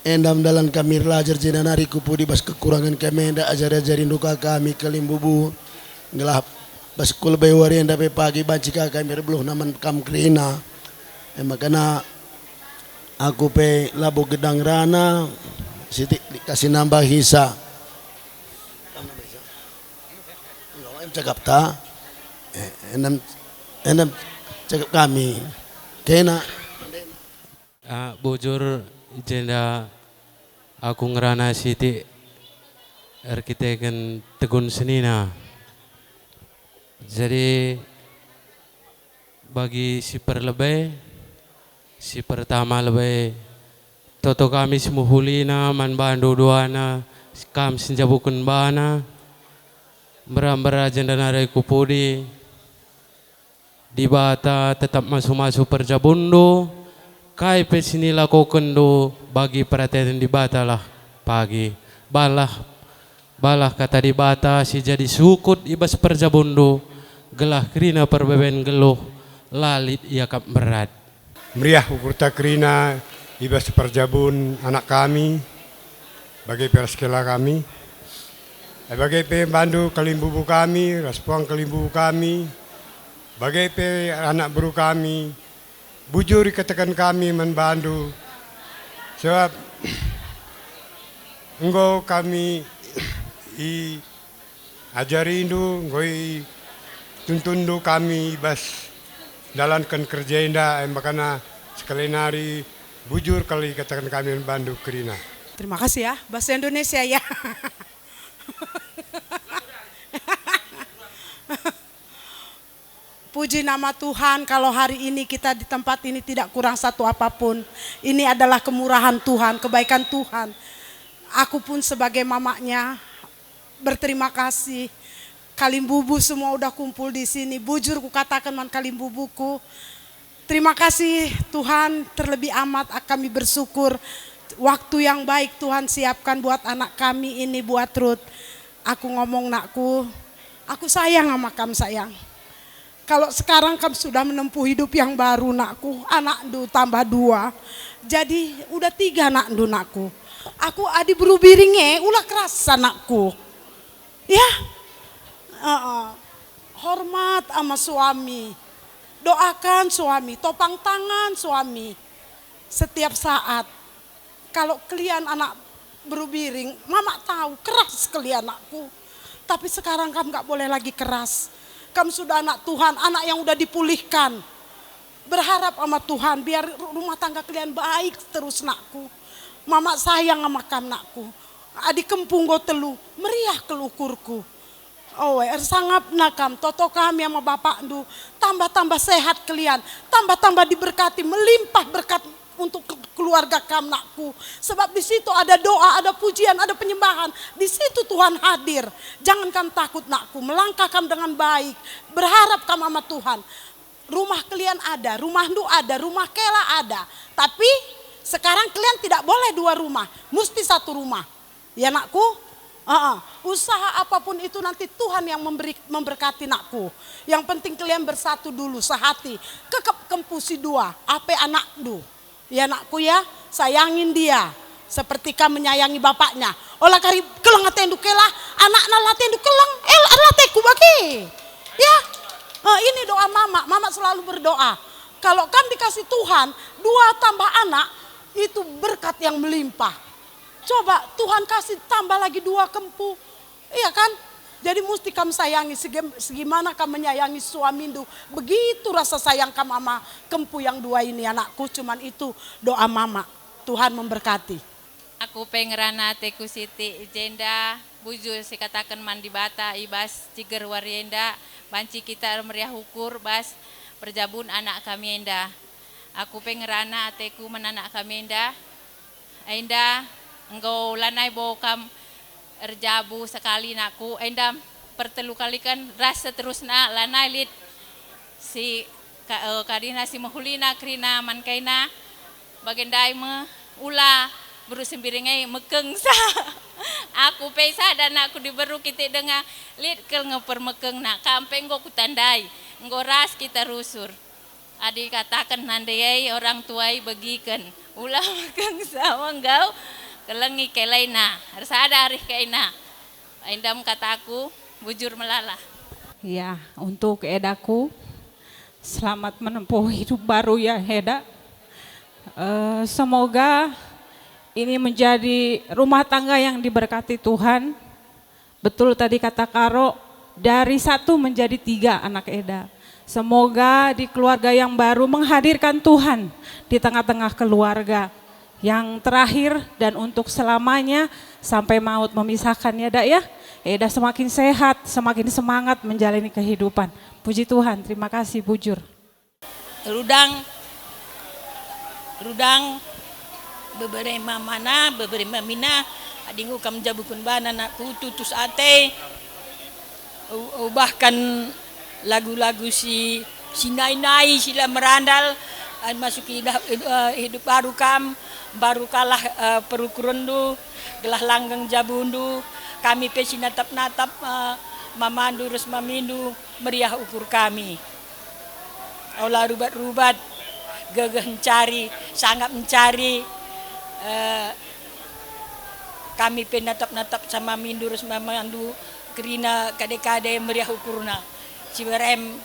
Enda me dalan kami erlajar jenda nari ku pudi bas kekurangen kami enda, ajari-ajarindu ka kami kalimbubu, gelah bas ku lebe wari enda pe pagi banci ka kami erbeluhna man kam kerina. E maka na aku pe labo gedang rana, sitik lit ka si nambahisa. Cakap ta? Eh, enem, enem cakap kami. Kena. Ah, bujur jenda aku ngerana sitik. Erkiteken tegun senina. Jadi, bagi si perlebe, si pertama lebe, toto kami si mehulina man bandu duana, kam si njabuken bana, mbera-mbera jenda nari ku pudi, Dibata tetap masu-masu perjabunndu, kai pe si nilakokenndu bagi peraten Dibatalah pagi. Balah, balah kata Dibata si jadi sukut i bas perjabunndu, gelah kerina perbeben geluh la lit iakap berat. Meriah ukurta kerina i bas perjabun anak kami, bage pe ras kela kami. E bage pe bandu kalimbubu kami, ras puang kalimbubu kami, bage pe anak beru kami, bujur ikataken kami man bandu, sebab enggo kami iajarindu, enggo ituntunndu kami i bas ndalanken kerja enda, e makana sekali nari bujur kal ikataken kami man bandu kerina. Terima kasih ya, bahasa Indonesia ya. Puji nama Tuhan, kalau hari ini kita di tempat ini tidak kurang satu apapun. Ini adalah kemurahan Tuhan, kebaikan Tuhan. Aku pun sebagai mamanya berterima kasih. Kalimbubu semua udah kumpul di sini. Bujur kukatakan man kalimbubuku, terima kasih Tuhan, terlebih amat ak-, kami bersyukur waktu yang baik Tuhan siapkan buat anak kami ini, buat Ruth. Aku ngomong, "Nakku, aku sayang sama kam, sayang. Kalau sekarang kam sudah menempuh hidup yang baru, nakku, anakndu tambah dua. Jadi, udah tiga anakndu, nakku. Aku adi beru biring e, ula kerasa, nakku. Ya? Heeh. Hormat sama suami. Doakan suami, topang tangan suami. Setiap saat." Kalau kelian anak beru biring, Mama tahu keras kelian anakku. Tapi sekarang kam nggak boleh lagi keras. Kam sudah anak Tuhan, anak yang udah dipulihkan. Berharap sama Tuhan, biar ru-, rumah tangga kelian baik terus, nakku. Mama sayang sama kam, nakku. Adi kempu enggo telu, meriah kal ukurku. Oe, ersangapna kam, toto kami sama bapakndu, tambah-tambah sehat kelian, tambah-tambah diberkati, melimpah berkat untuk ke-, keluarga kam, nakku. Sebab di situ ada doa, ada pujian, ada penyembahan. Di situ Tuhan hadir. Jangan kam takut, nakku. Melangkah kam dengan baik. Berharap kam sama Tuhan. Rumah kelian ada, rumahndu ada, rumah kela ada. Tapi sekarang kelian tidak boleh dua rumah, musti satu rumah. Ya, nakku? Heeh. Usaha apapun itu nanti Tuhan yang memberi, memberkati, nakku. Yang penting kelian bersatu dulu, sehati. Kekep kempu si dua, ape anakndu. Ya, nakku, ya, sayangin dia seperti kam menyayangi bapaknya. Ola kari keleng atendu kela, anakna la atendu keleng, eh, la ateku bage. Ya. Eh, ini doa mama, mama selalu berdoa. Kalau kam dikasih Tuhan, dua tambah anak, itu berkat yang melimpah. Coba Tuhan kasih tambah lagi dua kempu. Iya kan? Jadi musti kam sayangi, segem-, segimana kam menyayangi suamindu, begitu rasa sayang kam ama kempu yang dua ini, anakku. Cuman itu doa mama. Tuhan memberkati. Aku pe ngerana ateku siti i jenda, bujur sikataken man Dibata i bas ciger wari enda, banci kita ermeriah ukur bas perjabun anak kami enda. Aku pe ngerana ateku man anak kami enda, enda enggo lanai bo kam erjabu sekali, nakku, enda pertelu kaliken ras seterusna lanai lit si ka-, eh, kadina si mehulina kerina man kaina, bage ndai me ula beru sembiring e mekeng sa. Aku pe sada nakku diberu kitik denga, lit kal nge permekengna, kam pe enggo kutandai, enggo ras kita rusur. Adi kataken nande e orang tua e begiken, ula mekeng sa me nggau kelengi kelaina, ersada arih kaina. Endam kataku, bujur melala. Ya, untuk edaku, selamat menempuh hidup baru ya, Eda. Eh, semoga ini menjadi rumah tangga yang diberkati Tuhan. Betul tadi kata Karo, dari satu menjadi tiga anak Eda. Semoga di keluarga yang baru menghadirkan Tuhan di tengah-tengah keluarga. Yang terakhir dan untuk selamanya sampai maut memisahkan ya, Dak, ya. Eda semakin sehat, semakin semangat menjalani kehidupan. Puji Tuhan, terima kasih, bujur. Rudang, rudang, bebere mamana, bebere mamina, adi enggo kam njabuken bana anakku tutus ate, u-, ubahken lagu-lagu si, si nai-nai, si la merandal, eh, masuki dah, eh, hidup baru kam, baru kalah, eh, perukurenndu, gelah langgeng jabundu, kami pe si natap-natap, eh, mamandu ras mamindu meriah ukur kami. Ola rubat-rubat, gegeh ncari, sangap ncari, eh, kami pe natap-natap sama mindu ras mamandu kerina kade-kade meriah ukurna. Si berem,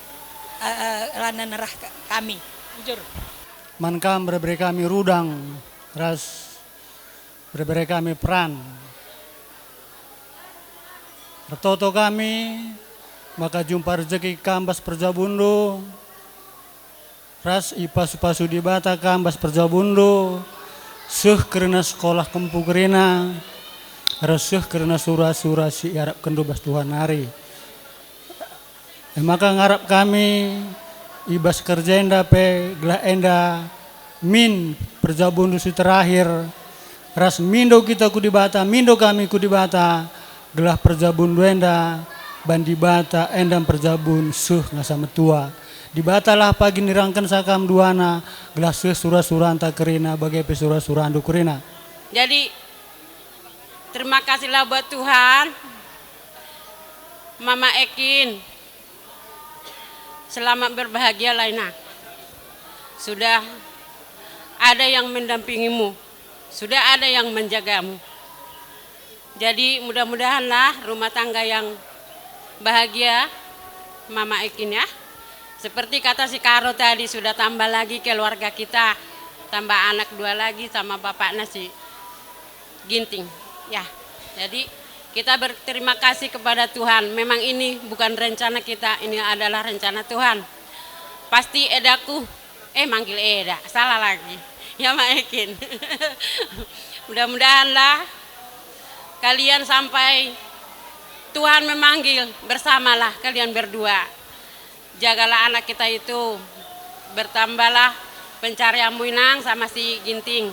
eh, eh, rana nerah ka-, kami. Bujur. Man kam bere-bere kami rudang ras bere-bere kami peran. Ertoto kami maka jumpa rejeki kam bas perjabundu, ras ipasu-pasu Dibata kam bas perjabundu, seh kerina sekolah kempu kerina, ras seh kerina sura-sura si iarapkenndu bas Tuhan nari. E maka ngarap kami i bas kerja enda pe gelah enda min perjabundu si terakhir, ras mindo kita ku Dibata, mindo kami ku Dibata, gelah perjabundu enda ban Dibata enda perjabun seh ngasa metua. Dibatalah pagi nirangkensa kam duana, gelah seh sura-suranta kerina, bage pe sura-surandu kerina. Jadi, terima kasihlah buat Tuhan, Mama Ekin. Selamat berbahagialah, Ina. Sudah ada yang mendampingimu, sudah ada yang menjagamu. Jadi, mudah-mudahanlah rumah tangga yang bahagia, Mama Ekin, ya. Seperti kata si Karo tadi, sudah tambah lagi keluarga kita, tambah anak dua lagi sama bapaknya si Ginting. Ya, jadi kita berterima kasih kepada Tuhan. Memang ini bukan rencana kita, ini adalah rencana Tuhan. Pasti edaku, eh, manggil eda, salah lagi. Ya, Mak Ekin. Mudah-mudahanlah kalian sampai Tuhan memanggil, bersamalah kalian berdua. Jagalah anak kita itu, bertambahlah pencarianmu, Inang, sama si Ginting,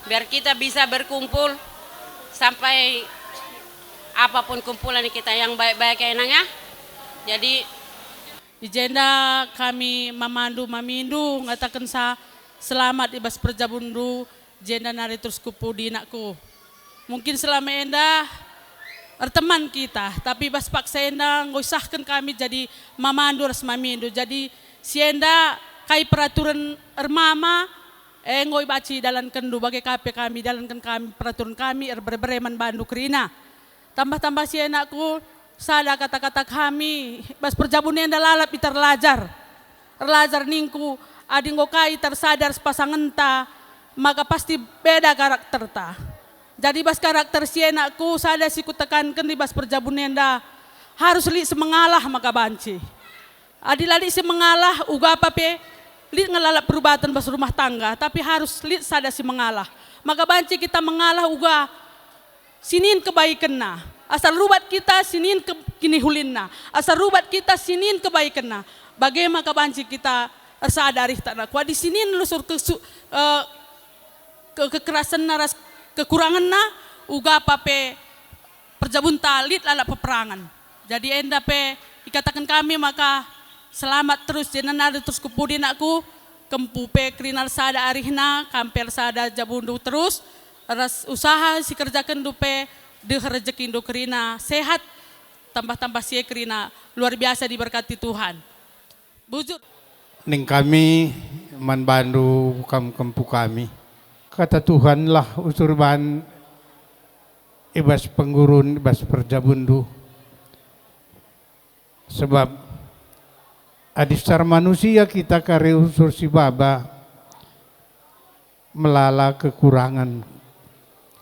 biar kita bisa berkumpul sampai apapun kumpulan kita yang baik-baik, ya, Inang, ya. Jadi, i jenda kami mamandu mamindu ngatakensa selamat i bas perjabunndu, jenda nari terus ku pudi, nakku. Mungkin selama enda erteman kita, tapi bas paksa enda enggo isahken kami jadi mamandu ras mamindu. Jadi si enda kai peraturen ermama, e, enggo ibanci idalankenndu, bage ka pe kami, idalanken kami peraturen kami, erbere-bere man bandu kerina. Tambah-tambah si e, nakku, sada kata-kata kami, bas perjabun enda lalap ita erlajar. Erlajar ningku, adi enggo kai ita ersada ras pasangenta, maka pasti beda karakterta. Jadi bas karakter si e, nakku, sada si kutekanken i bas perjabun enda, harus lit si mengalah maka banci. Adi la lit si mengalah, uga pa pe lit nge lalap perubaten bas rumah tangga, tapi harus lit sada si mengalah. Maka banci kita mengalah uga sinin kebaikenna. Asa rubat kita sinin ke-, kinihulinna. Asa rubat kita sinin kebaikenna. Bage maka banci kita ersada arihta, nakku. Adi sinin lusur kesu-, eh, ke-, kekerasenna ras kekurangenna, uga pa pe perjabunta lit lalap peperangen. Jadi enda pe ikataken kami maka selamat terus, jenda nari terus ku pudi, nakku, kempu pe kerina ersada arihna, kam pe ersada jabundu terus, ras usaha si kerjakenndu pe deh rejekindu kerina sehat, tambah-tambah si e kerina luar biasa diberkati Tuhan. Bujur. Ning kami man bandu kam kempu kami. Kata Tuhanlah usur ban i bas penggurun, i bas perjabunndu. Sebab adi secara manusia kita kari usur si baba, melala kekurangen,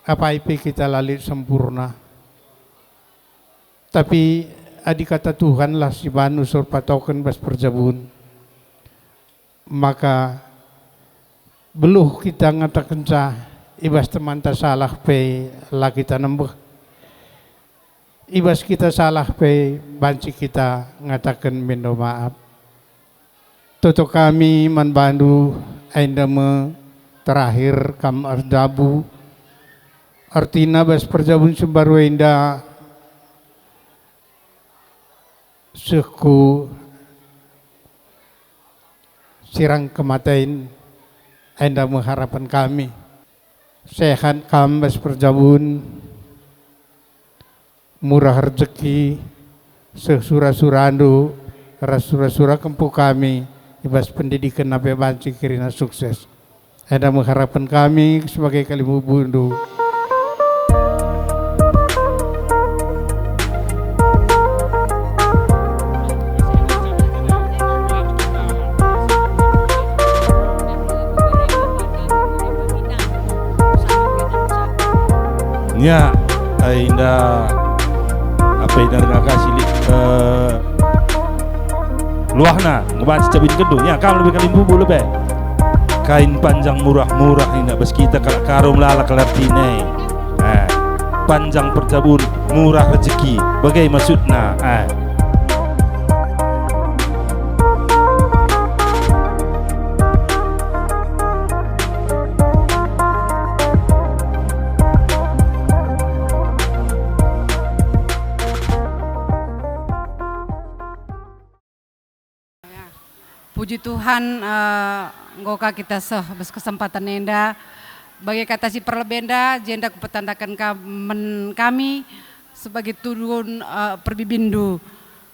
apai pe kita la lit sempurna. Tapi adi kata Tuhanlah si banus erpatoken bas perjabun, maka beluh kita ngatakenca I bas temanta salah pe la kita nembeh. I bas kita salah pe banci kita ngataken mindo maaf. Toto kami man bandu, enda me terakhir kam erjabu. Ertina bas perjabun si mbaru enda seh ku sirang kematen, enda me harapen kami. Sehat kam bas perjabun, murah rejeki, seh sura-surandu ras sura-sura kempu kami i bas pendidiken nape banci kerina sukses. Enda me harapen kami sebagai kalimbubundu. Ya, ai enda apa enda denga kasih lit, eh, luahna ngebanci cabin kedung. Ya, kam lebe kalimbubu lebe. Kain panjang murah-murah enda bas kita kalak Karo melala kal ertina e. Eh, panjang perjabun, murah rejeki, bage maksudna, eh. Puji Tuhan, eh, enggo ka kita seh bas kesempatan enda. Bage kata si perlebenda, jenda kupetandaken ka-, men kami sebagai turun, eh, perbibindu.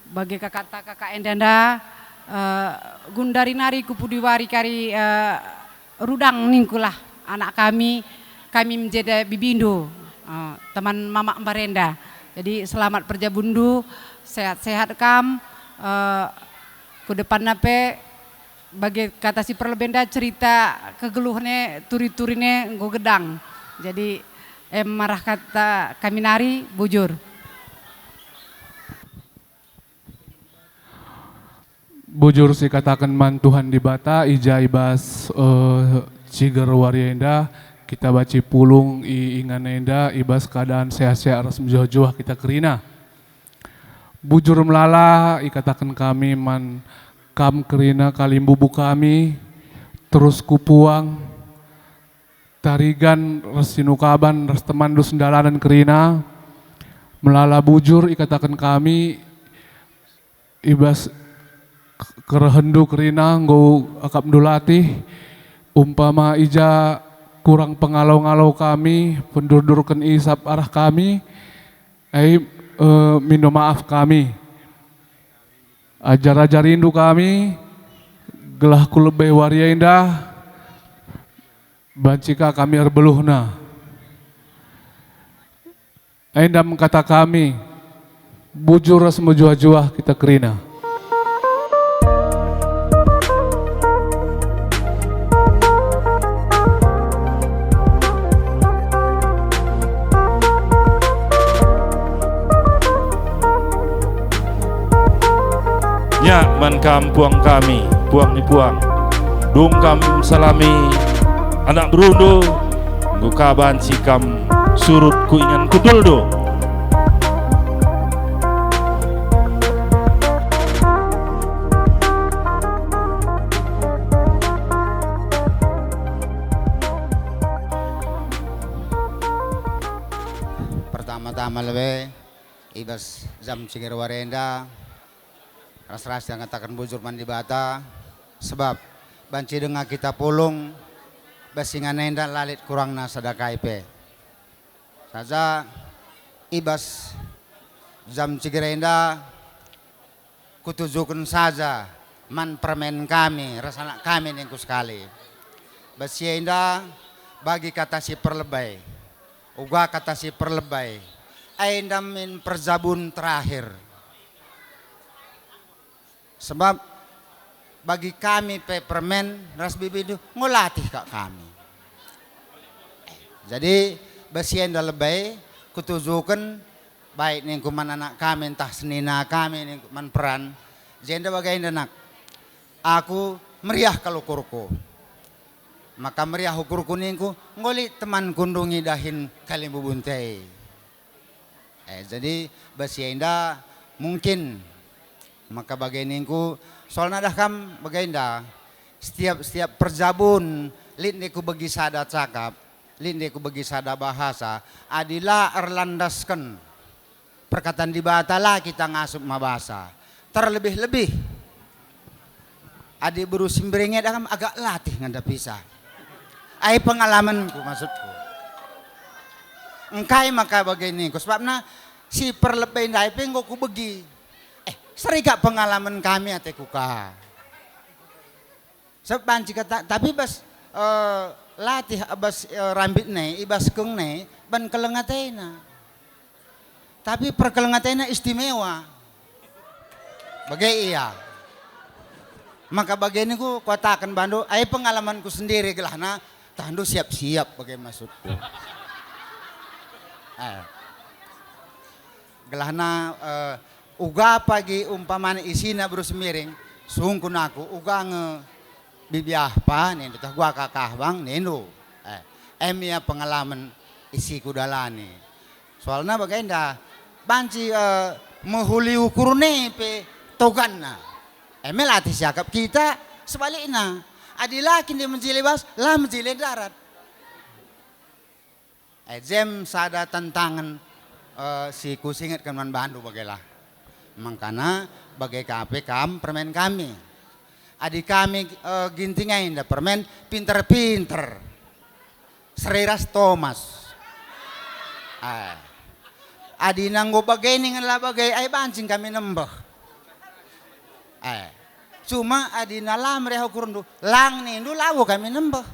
Bage ka kata kakak enda-enda, eh, gundari nari ku pudi wari kari, eh, rudang ningkulah anak kami, kami menjadi bibindu, eh, teman mamak mbarenda. Jadi selamat perjabundu, sehat-sehat kam, eh, ku depanna pe bage kata si perlebenda cerita kegeluhne turi-turine enggo gedang. Jadi, em, marah kata kami nari bujur. Bujur sikataken man Tuhan Dibata, i ja i bas, eh, ciger wari enda, kita banci pulung i ingan enda i bas keadaan sehat-sehat ras mejuah-juah kita kerina. Bujur melala ikataken kami man kam kerina kalimbubu kami, terus ku puang, Tarigan ras Sinukaban ras temanndu sendalanen kerina, melala bujur ikataken kami, i bas k-, kerehenndu kerina enggo akapndu latih, umpama i ja kurang pengalo-ngalo kami, pendurdurken isap arah kami, ai, eh, mindo maaf kami. Ajar-ajarindu kami, gelah ku lebe wari enda, banci ka kami erbeluhna. Enda me kata kami, bujur ras mejuah-juah kita kerina. Nya man kam puang kami, puang ni puang. Dung kam salami anak berundu, enggo ka banci kam surut ku ingan kundulndu. Pertama-tama lebe, i bas jam ciger wari enda, ras-ras ngataken bujur man Dibata, sebab banci denga kita pulung, bas ingan enda la lit kurangna sada kai pe. Saja i bas jam ciger enda, kutujuken saja man permen kami ras anak kami ningku sekali. Bas si enda bagi kata si perlebe, uga kata si perlebe, enda min perjabun terakhir. Sebab bagi kami pe permen ras bibindu, enggo latih kak kami. Jadi, bas si enda lebe kutujuken, baik ningku man anak kami ntah senina kami ningku man peran, jenda bagenda nak, aku meriah kal ukurku. Maka meriah ukurku ningku, enggo lit temanku ndungi dahin kalimbubunta e. Eh, jadi bas si enda mungkin maka bage ningku, soalna dah kam bagenda, setiap, setiap perjabun lit nde kubegi sada cakap, lit nde kubegi sada bahasa, adi la erlandasken Perkataan Dibata la kita ngasup mabasa. Terlebih-lebih adi beru si mbereng e dah kam agak latih ngadapisa. Ai pengalamenku maksudku. Engkai maka bage ningku, sebabna si perlebe ndai pe enggo kubegi. Eh, seri kap pengalamen kami ateku ka. Sebab banci kata, tapi bas, eh, latih bas, eh, rambit nai, i bas keng nai, ban keleng atena. Tapi perkeleng atena istimewa. Bage ia. Maka bage ningku kuataken bandu, ai pengalamanku sendiri gelahna, tahndu siap-siap bage maksudku. Eh. Gelahna, eh, uga pagi umpamana isina beru si mbereng, sungkun aku, uga nge bibiahpa nindu, tah gua kakah bang nindu. Eh, em ia pengalamen isi kudalani. Soalna bagenda, banci, eh, mehuli ukur nai pe toganna. Em ia latih siakap kita, sebalikna. Adi la kin dia mejile bas, la mejile darat. Eh, jem sada tantangen, eh, si kusingetken man bandu bagelah. Mangkana bage ka pe kam permen kami. Adi kami, eh, Ginting enda permen pinter-pinter. Seri ras Thomas. Eh. Adi nanggo bage ningen la bage, ai banci kami nembeh. Eh. Cuma adi nala meriah ukurndu, lang nindu labo kami nembeh.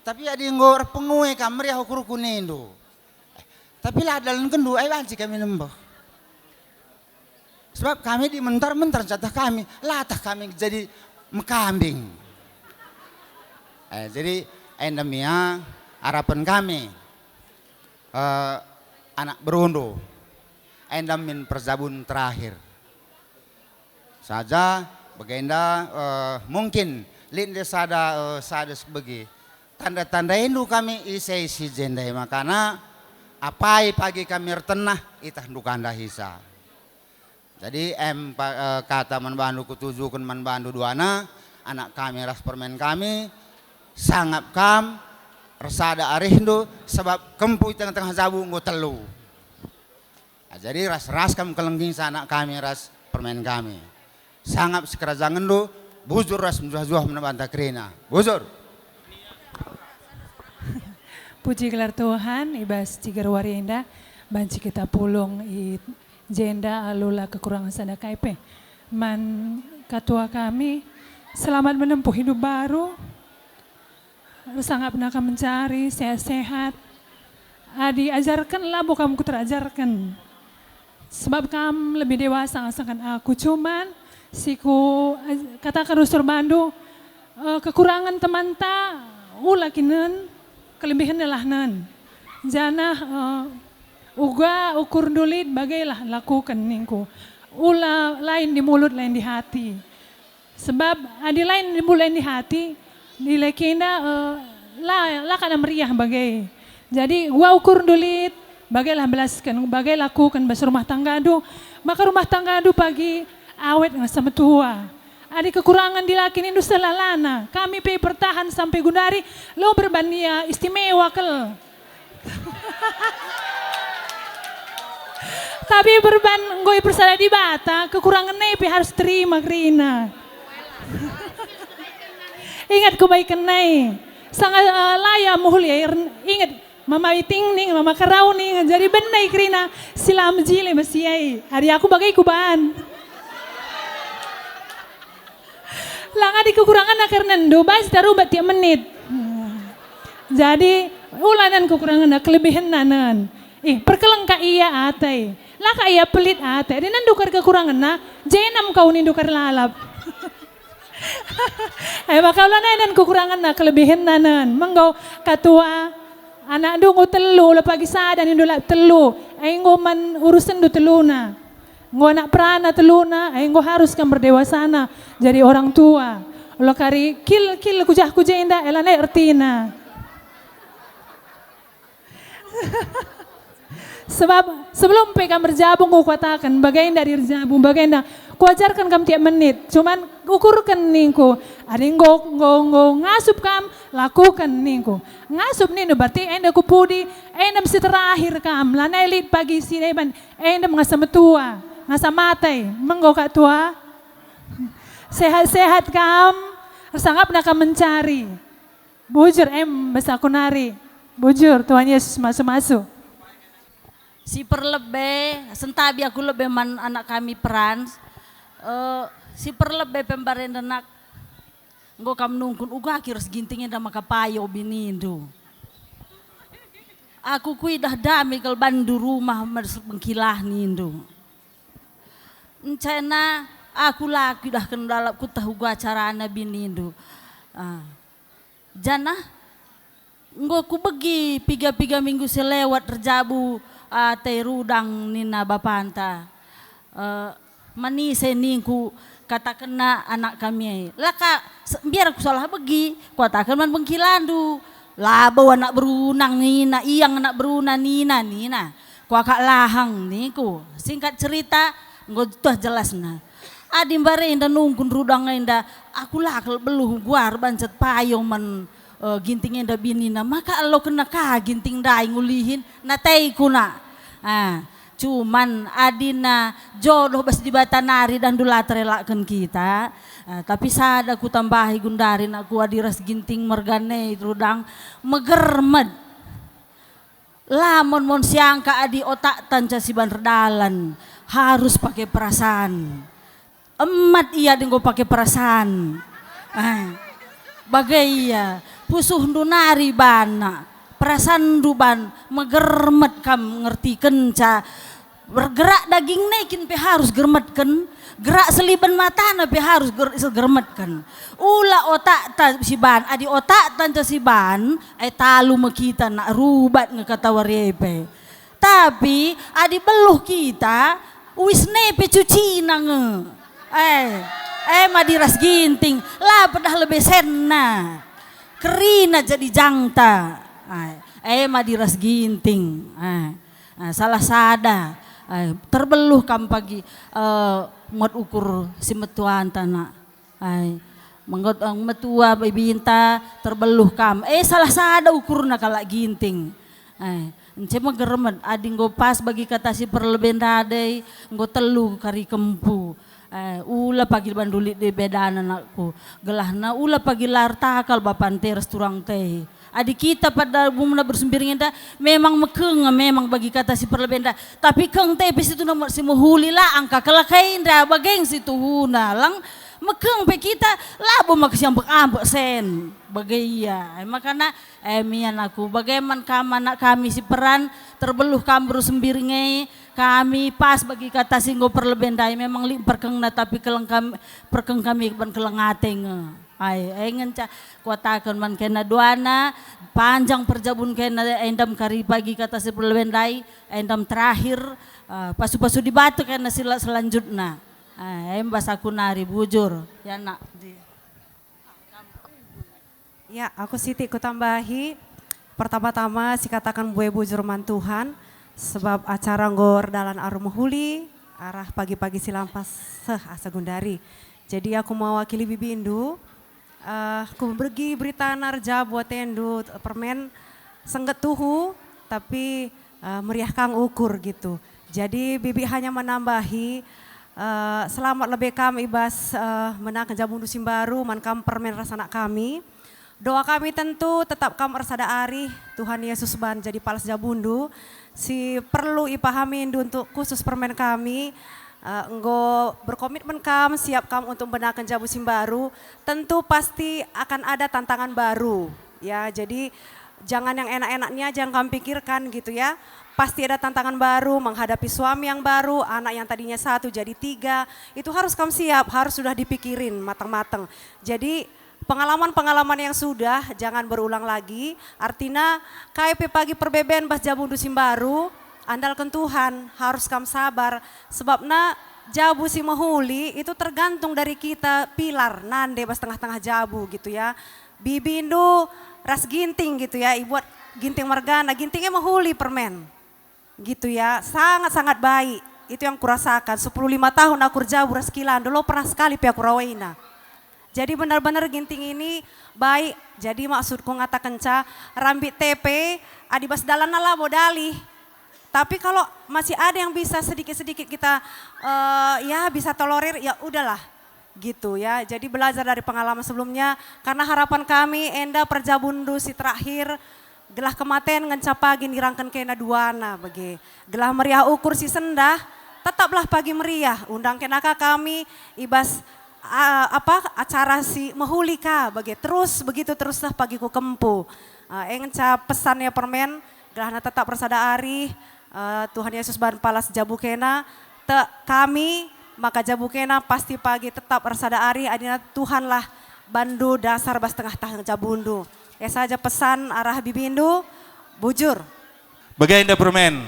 Tapi adi enggo erpengue kam meriah ukurku nindu. Eh, tapi la dalankenndu, ai banci kami nembeh. Sebab kami di mentar-mentar ncatah kami, latah kami jadi mekambing. Eh, jadi enda me ia arapen kami, eh, anak berundu. Enda min perjabun terakhir. Saja bagenda, eh, mungkin lit nde sada, eh, sada sebegi. Tanda-tandaindu kami ise si jenda makana apai pagi kami ertenah itahndu kanda hisa. Jadi em pa-, eh, kata man bandu kutujuken man bandu duana, anak kami ras permen kami, sangap kam, ersada arihndu, sebab kempu i tengah-tengah jabu enggo telu. Ah, jadi ras-ras kam kelengginsa anak kami ras permen kami. Sangap sikerajangenndu, bujur ras mejuah-juah man banta kerina. Bujur. Puji gelar Tuhan, i bas ciger wari enda, banci kita pulung i jenda alu la kekurangen sada kai pe. Man katua kami, selamat menempuh hidup baru. Ersangapna kam mencari, sehat-sehat. Adi ajarken, labo kam kuterajarken. Sebab kam lebih dewasa asalkan aku. Cuman, si ku, eh, kataken rusur bandu, eh, kekurangen temanta, ula kinen, kelebihenna lah nen. Janah, eh, uga ukurndu lit, bagelah lakuken ningku. Ula lain di mulut, lain di hati. Sebab adi lain di mulut, lain di hati, nilai kenda, eh, la, la kada meriah bage. Jadi, uga ukurndu lit, bagelah belasken, bage lakuken bas rumah tanggandu, maka rumah tanggandu pagi awet nge semetua. Adi kekurangen dilaki nindu selalana, kami pe pertahan sampai gundari, lo berban ia istimewa kal. Tapi berban enggo ipersada Dibata, kekurangen nai pe harus terima kerina. Ingat kubaiken nai. Sanga, eh, la ia mehuli air, ingat, mama iting ning, mama kerau ning, jadi benai kerina si la mejile bas ia. Adi aku bage kuban. Lang adi kekurangenna kernendu, bas tarubat tiap menit. Jadi, ulanen kekurangenna, kelebihenna nen. Ih, perkeleng ka ia ate. La ka ia pelit ate. Adi nendu kar kekurangenna, jenam kau nindu kar lalap. Ai maka ulanen kekurangenna, kelebihenna nen. Menggo katua, anakndu enggo telu, la pagi sada nindu la telu. Ai enggo man urusenndu teluna. Enggo anak perana teluna, eh, enggo harus kam berdewasana jadi orang tua. Ola kari kil, kil ku jah ku jenda, e lanai ertina. Sebab sebelum pe kam erjabu enggo kuataken, bagenda adi erjabu, bagenda kuajarken kam tiap menit. Cuman ukurken ningku, adi enggo, enggo, enggo ngasup kam, lakuken ningku. Ngasup nindu berarti enda ku pudi, enda si terakhir kam, lanai lit pagi si deban, enda ngasa metua, ngasa mate, menggo kak tua. Sehat-sehat kam, ersangapna kam mencari. Bujur, em, bas aku nari. Bujur, Tuhan Yesus masu-masu. Si perlebe, sentabi aku lebe man anak kami Frans. Eh, si perlebe pembarendenak. Enggo kam nungkun uga ki ras ginting enda maka payo binindu. Aku kuidah dame kal bandu rumah mes bengkilah nindu. Encena aku la kuidahken lalap kutah uga carana binindu. Ah. Janah enggo kubegi piga-piga minggu si lewat erjabu ate rudang nina bapanta. Eh, manise ningku katakenna anak kami e. La ka, se-, mbiar aku salah begi, kuataken man bengkilandu. Labo anak berunang nina, iang anak beruna nina, nina. Kuakap lahang ningku. Singkat cerita, enggo tuah jelasna. Adi mbarenda nungkun rudang enda, aku la kal beluh guar bancet payo man, eh, ginting enda binina. Maka alokenna ka ginting ndai ngulihin, nateiku na. Ah, cuman adina jodoh bas Dibata nari dandu la terelakken kita. Ah, tapi sada kutambahi gundari nakku adi ras ginting mergane rudang megermet. La mon-mon siangka adi otakta nca siban erdalan, harus pake perasaan. Emat ia adi enggo pake perasaan. Eh, bage ia, pusuhndu nari bana, perasaanndu ban, megermet kam ngertikenca. Bergerak dagingna kin pe harus germetken, gerak seliben matana pe harus ger-, germetken. Ula otakta siban, adi otakta nca siban, ai talu me kita nak rubat nge kata wari e pe. Tapi adi beluh kita, uisna pe cucina nge. Eh, eh, madi ras ginting, la pedah lebe senna. Kerina jadi jangta. Eh, eh, madi ras ginting. Eh, eh, salah sada. Eh, terbeluh kam pagi, eh, ngot ukur si metuanta nak. Ai, menggot, eh, metua bibinta terbeluh kam. Eh, salah sada ukurna kalak ginting. Ai, ence megermet, adi enggo pas bagi kata si perlebe ndai, enggo telu kari kempu. Ai, ula pagi bandu lit bedana nakku, gelahna ula pagi la ertakal bapante ras turangte. Adi kita pada umumna bersumbiring enda memang mekeng, memang bagi kata si perlebe ndai. Tapi keng te pe situhuna si mehuli la angka kelakai enda bageng situhuna. Lang mekeng pe kita labo maka siambek-ambek sen. Bage ia. E makana, e mian aku. Bage man kam anak kami si peran, terbeluh kam beru sembiring e, kami pas bagi kata si enggo perlebe ndai. Memang lit perkengna, tapi keleng kam-, perkeng kami ban keleng ate nge. Ai, e ngenca kuataken man kena duana, panjang perjabun kena endam kari pagi kata si perlebe ndai, endam terakhir, eh, pasu-pasu Dibata kena sila selanjutna. Eh, em bas aku nari bujur, ya nak. Ya, aku sitik kutambahi. Pertama-tama, sikataken mbue bujur man Tuhan, sebab acara enggo erdalan aru mehuli, arah pagi-pagi si lampas seh asa gundari. Jadi, aku mewakili bibindu, eh, kubegi berita narja buat endu, permen sengget tuhu, tapi, eh, meriah kang ukur gitu. Jadi, bibi hanya menambahi, eh, selamat lebe kam i bas, eh, menaken jabundu si mbaru, man kam permen ras anak kami. Doa kami tentu tetap kam ersada arih, Tuhan Yesus ban jadi palas jabundu. Si perlu ipahamindu untuk khusus permen kami, eh, enggo berkomitmen kam, siap kam untuk mbenaken jabu si mbaru, tentu pasti akan ada tantangan baru. Ya, jadi jangan yang enak-enaknya aja yang kam pikirkan gitu ya. Pasti ada tantangan baru, menghadapi suami yang baru, anak yang tadinya satu jadi tiga. Itu harus kam siap, harus sudah dipikirin matang-matang. Jadi, pengalaman-pengalaman yang sudah jangan berulang lagi. Artina, kai pe pagi perbeben bas jabundu si mbaru, andalken Tuhan, harus kam sabar. Sebabna Jabu si mehuli itu tergantung dari kita pilar nande bas tengah-tengah jabu gitu ya. Bibindu ras Ginting gitu ya, ibuat Ginting mergana, Gintingnya mehuli permen. Gitu ya, sangat-sangat baik. Itu yang kurasakan, sepuluh lima tahun aku erjabu ras Kilandu, lo pernah sekali pe aku rawaina. Jadi benar-benar Ginting ini baik. Jadi maksudku ngatakenca, rambit tepe, adi bas dalanna labo dalih. Tapi kalau masih ada yang bisa sedikit-sedikit kita, eh, ya, bisa tolerir, ya udahlah. Gitu ya. Jadi belajar dari pengalaman sebelumnya, karena harapan kami enda perjabundu si terakhir, gelah kematen ngenca pagi nirangken kena duana bage. Gelah meriah ukur si sendah, tetaplah pagi meriah, undang kena ka kami i bas, a, apa, acara si mehuli ka bage. Terus begitu teruslah pagi ku kempu. A, e ngenca pesannya permen, gelahna tetap ersada arih, eh, Tuhan Yesus ban palas jabu kena, te kami maka jabu kena pasti pagi tetap ersada arih, adina Tuhanlah bandu dasar bas tengah-tengah jabundu. E saja pesan arah bibindu, bujur. Bagenda permen,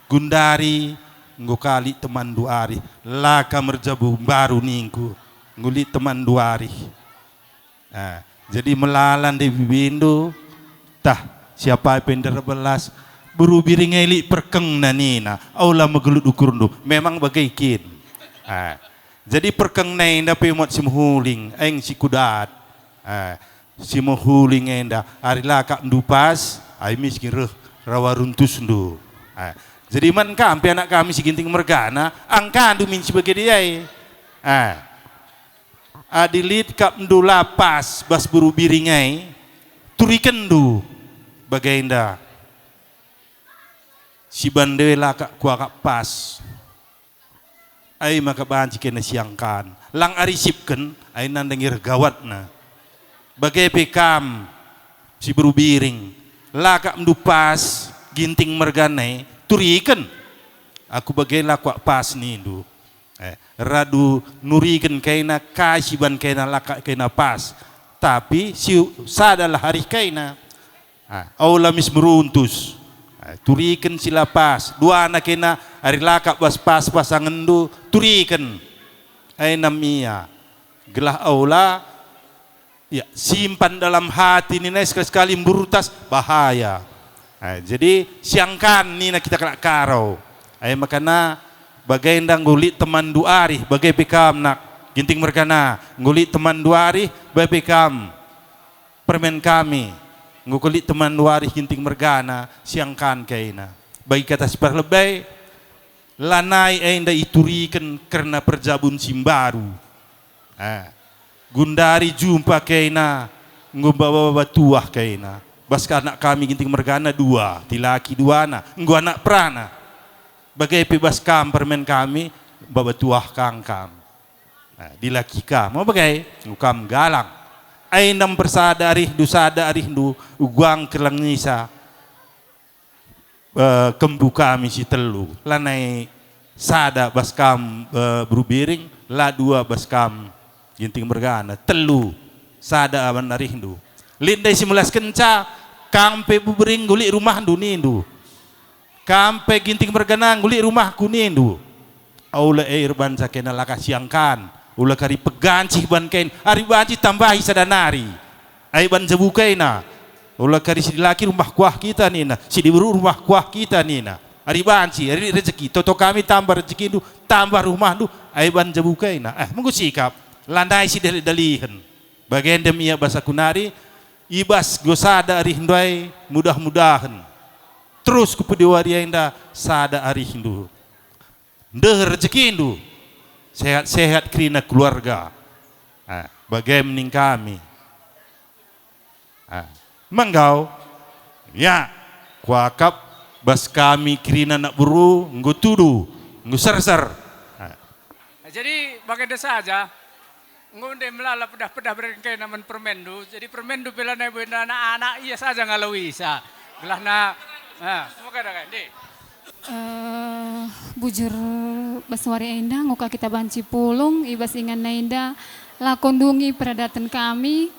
gundari enggo ka lit temanndu arih, la kam erjabu mbaru ningku, enggo lit temanndu arih. Ah, jadi melala ndai bibindu, tah, siapa pe nderbelas, beru biring e lit perkengna nina, aula megelut ukurndu, memang bage kin. Ah, jadi perkengna enda pe muat si mehuling, eng si kudat. Ah, si mehuling enda, ari la kap ndupas, ai miskin reh rawa runtusndu. Ah, jadi man kam pe anak kami si Ginting mergana, angkandu min si bage diai. Ah. Adi lit kap ndu la pas bas beru biring ai, turikenndu bagenda. Si bande la kap kuakap pas. Ai maka banci kena siangkan. Lang arisipken, ai nandangi reh gawatna. Bage pe kam, si beru biring, la kap ndu pas Ginting mergana e, turiken. Aku bage la kuakap pas nindu. Eh, radu nuriken kaina kai si ban kaina la kap kaina pas, tapi si sadalah arih kaina. Ah, aula mis meruntus. Ah, turiken si la pas, duana kaina ari la kap bas pas pasangenndu, turiken. Ai nam ia, gelah aula Ya, simpan dalam hati nina, sekali-sekali mburtas, bahaya. Eh, jadi siangkan nina kita kalak Karo. Eh, makana bagenda enggo lit temanndu arih, bage pe kam nak Ginting mergana, enggo lit temanndu arih, bage pe kam permen kami, enggo lit temanndu arih Ginting mergana, siangkan kaina. Bagi kata si perlebe, lanai enda ituriken kerna perjabun si mbaru. Eh, gundari jumpa kaina, enggo baba-baba tuah kaina. Bas ka anak kami Ginting mergana dua, dilaki duana, enggo anak perana. Bage pe bas kam permen kami, baba tuah kang kam. Eh, dilaki kam, mau bage, enggo kam galang. Ai ndai mpersada arihndu, sada arihndu, ugang kelengisa. Eh, kempu kami si telu, lanai sada bas kam, eh, beru biring, la dua bas kam Ginting mergana, telu, sada aban arihndu. Lit ndai si melaskenca, kam pe beru biring enggo lit rumahndu nindu. Kam pe Ginting mergana enggo lit rumahku nindu. Aula e erbanca kena la kap siangkan, ula kari pegancih ban kain, ari banci tambahi sada nari. Ai ban jabu kaina, ula kari si dilaki rumah kuah kita nina, si diberu rumah kuah kita nina. Ari banci, ari rejeki, toto kami tambah rejekindu, tambah rumahndu, ai ban jabu kaina. Eh, menggo sikap, lanai si dali-dalihen. Bagenda me ia bas aku nari, i bas go sada arihndu ai, mudah-mudahen. Terus kupudi wari enda sada arihndu. Ndeher rejekindu, sehat-sehat kerina keluarga. Ah, bage me ning kami. Ah, menggau, ya, kuakap bas kami kerina anak beru, enggo tudu, enggo serser. Ah. Jadi, bagenda saja. Enggo ndai melala pedah-pedah bereken kaina man permenndu, jadi permenndu pe lanai buenda anak-anak, ia saja ngaloi sa. Gelahna, ah, semoga ada kan, deh. Eh, bujur bas wari enda enggo ka kita banci pulung i bas inganna enda, la kundungi peradaten kami,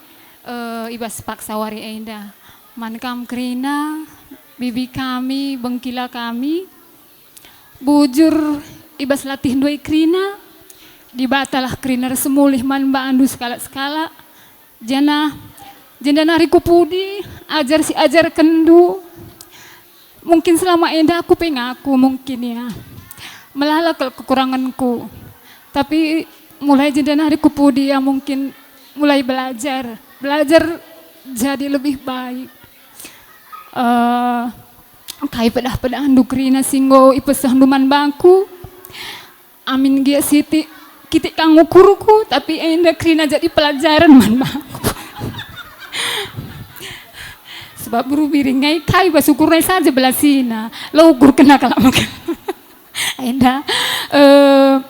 eh, i bas paksa wari enda. Man kam kerina, bibi kami, bengkila kami, bujur i bas latihndu e kerina, Dibatalah kerina ersemulih man bandu sekalak-sekalak, janah jenda nari ku pudi ajar si ajarkenndu. Mungkin selama enda aku pe ngaku, mungkin ya, melala kal kekuranganku. Tapi mulai jenda nari ku pudi ya, mungkin mulai belajar, belajar jadi lebih baik. Eh, kai pedah-pedahndu kerina si enggo ipesehndu man bangku? Amin gia sitik, kitik ka ngukurku, tapi enda kerina jadi pelajaran man bangku. Sebab beru biring ngai kai bas ukurna saja belasina, la ukur kena kalak mungkin. Enda, eh,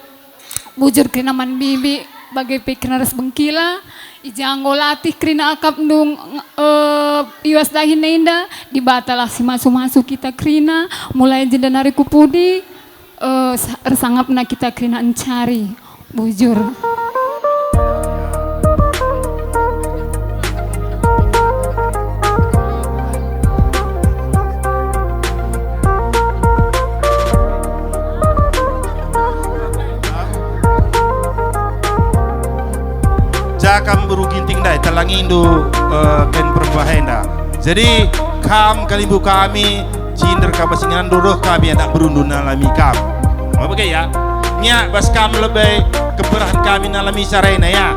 bujur kerina man bibi, bage pe kerina ras bengkila, i ja enggo latih kerina akapndu, eh, i bas dahin enda, Dibatalah si masu-masu kita kerina, mulai jenda nari ku pudi, eh, sa-, ersangapna kita kerina encari. Bujur. Ja kam beru Ginting ndai, talangindu, eh, ken perempuan enda. Jadi, kam kalimbubu kami, cinder ka bas ingandu reh kami anak berundu nalami kam. Maba bage ya. Nya bas kam lebe keperahen kami nalami carana ya.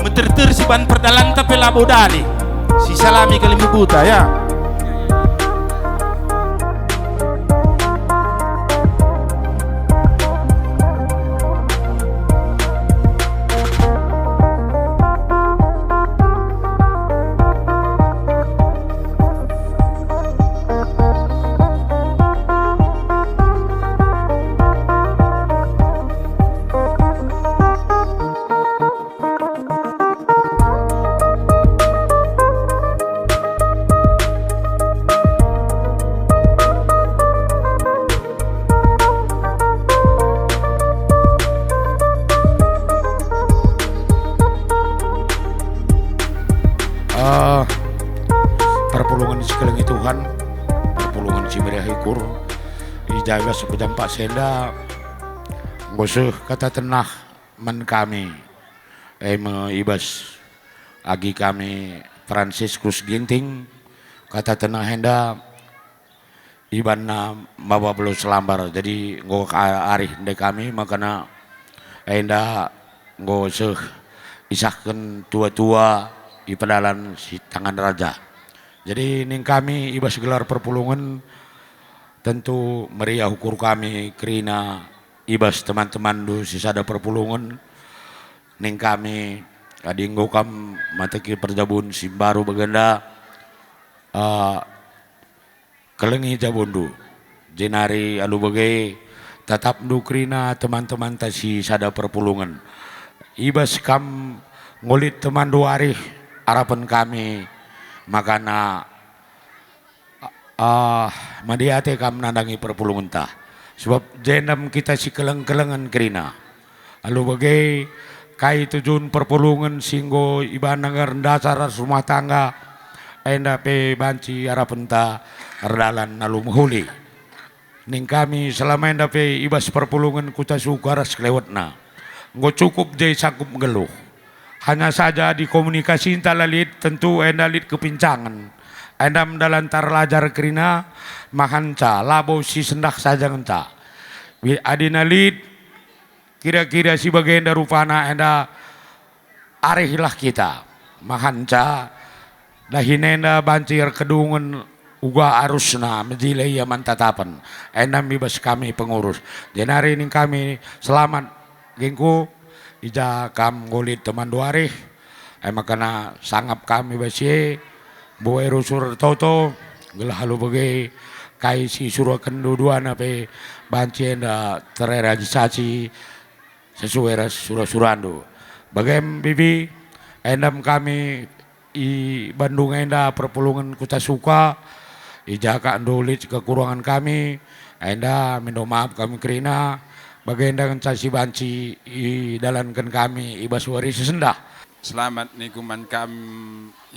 Meterter si ban perdalanta pe labo dali. Sisalami kalimbubuta ya. Eh, perpulungen si kelengi Tuhan, perpulungen si meriah ukur, i ja i bas pejampak si enda enggo seh kata tenah man kami, e me i bas agi kami Franciscus Ginting, kata tenah enda ibanna maba belo selambar. Jadi enggo ka-, arih ndai kami makana enda enggo seh isahken tua-tua i pedalan si tangan raja. Jadi ning kami i bas gelar perpulungen tentu meriah ukur kami kerina i bas teman-temanndu si sada perpulungen. Ning kami, adi enggo kam mateki perjabun si mbaru bagenda, eh, kelengi jabundu, jenari alu bage tatapndu kerina teman-temanta si sada perpulungen. I bas kam enggo lit temanndu arih arapen kami, makana, ah, madi ate kam nandangi perpulungenta, sebab jenda me kita sikeleng-kelengen kerina. Alu bage, kai tujun perpulungen si enggo ibana nge ras ndasar ras rumah tangga, enda pe banci arapenta erdalan alu mehuli. Ning kami selama enda pe i bas perpulungen Kuta Suka ras kelewetna, enggo cukup je sangkup nggeluh. Hanya saja adi komunikasinta la lit, tentu enda lit kepincangen. Enda me dalanta erlajar kerina, mahanca labo si sendah saja ngenca. Wi-, adina lit kira-kira si bagenda rupana enda, arihlah kita. Mahanca dahin enda banci erkedungen uga arusna mejile ia man tatapen. Enda me i bas kami pengurus. Jenari ning kami selamat gengku, i ja kam enggo lit temanndu arih. E makana sangap kami bas e, mbuai rusur ertoto, gelah alu bage kai si isurakenndu duana pe banci enda terrealisasi sesuai ras sura-surandu. Bage me bibi, enda me kami i Bandung enda perpulungen Kuta Suka, i ja ka enda lit kekurangen kami, enda mindo maaf kami kerina, bagenda ngenca si banci idalanken kami i bas wari si sendah. Selamat ningku man kam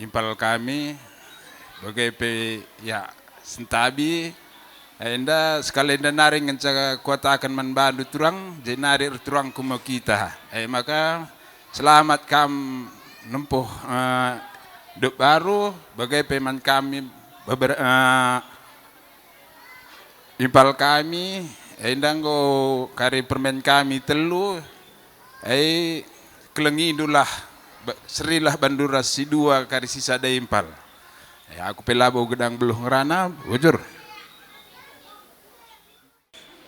impal kami, bage pe, ya, sentabi, Enda sekali enda nari ngenca kuataken man bandu turang, jenari erturangku me kita. E maka selamat kam nempuh, eh, idup baru, bage pe man kami beber-, eh, impal kami, enda enggo kari permen kami telu, e kelengindulah, ba-, serilah bandu ras si dua kari si sada impal. E, aku pe labo gedang beluh ngerana, bujur.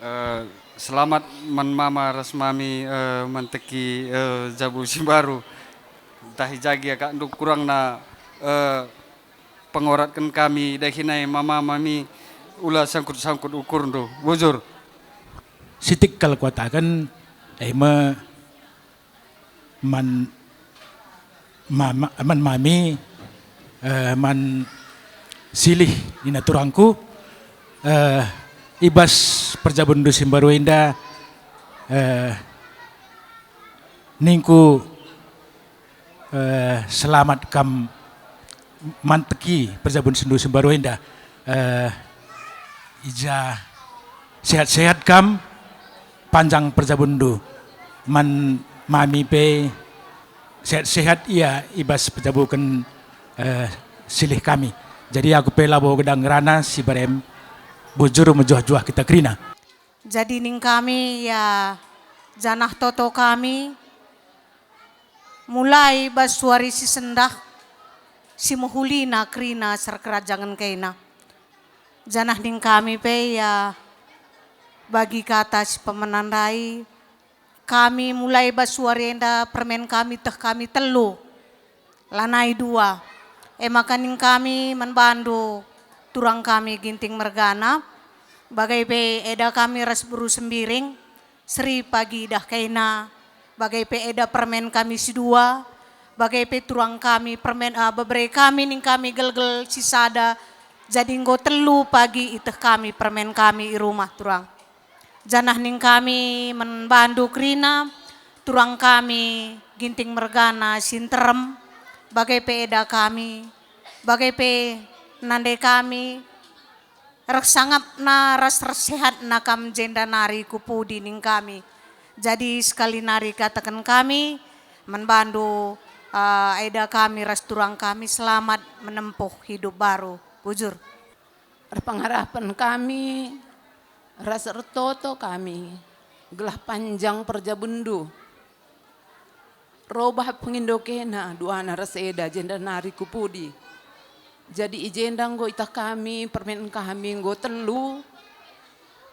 Eh, selamat man mama ras mami, eh, manteki, eh, jabu si mbaru. Tahi jagi akak nduk kurangna, eh, pengoratken kami dahi nai mama mami, ula sangkut-sangkut ukurndu. Bujur. Sitik kal kuataken, e me man mama, man mami, eh, man silih nina turangku, eh, i bas perjabundu si mbaru enda, eh, ningku, eh, selamat kam manteki perjabun sendu si mbaru enda. Eh, i ja sehat-sehat kam, panjang perjabunndu. Man mami pe sehat-sehat ia i bas pejabuken, eh, silih kami. Jadi aku pe labo gedang ngerana si barem, bujur mejuah-juah kita kerina. Jadi ning kami, ya, janah toto kami, mulai bas wari si sendah, si mehulina kerina serkerajangen kena. Janah ning kami pe, ya, bagi kata si pemena ndai, kami mulai bas wari enda permen kami teh kami telu, lanai dua. E maka ning kami man bandu, turang kami Ginting mergana, bage pe eda kami ras beru Sembiring, seri pagi idah kena, bage pe eda permen kami si dua, bage pe turang kami permen, ah, bebere kami ning kami gelgel si sada, jadi enggo telu pagi iteh kami permen kami i rumah turang. Janah ning kami man bandu kerina, turang kami Ginting mergana si nterem, bage pe eda kami, bage pe nande kami, reh sangapna ras reh sehatna kam jenda nari ku pudi ning kami. Jadi sekali nari kataken kami man bandu, eh, eda kami ras turang kami selamat menempuh hidup baru. Bujur. Erpengarapen kami ras ertoto kami gelah panjang perjabunndu. Robah pengindo kena duana ras eda jenda nari ku pudi. Jadi i jenda enggo itah kami permen kami enggo telu,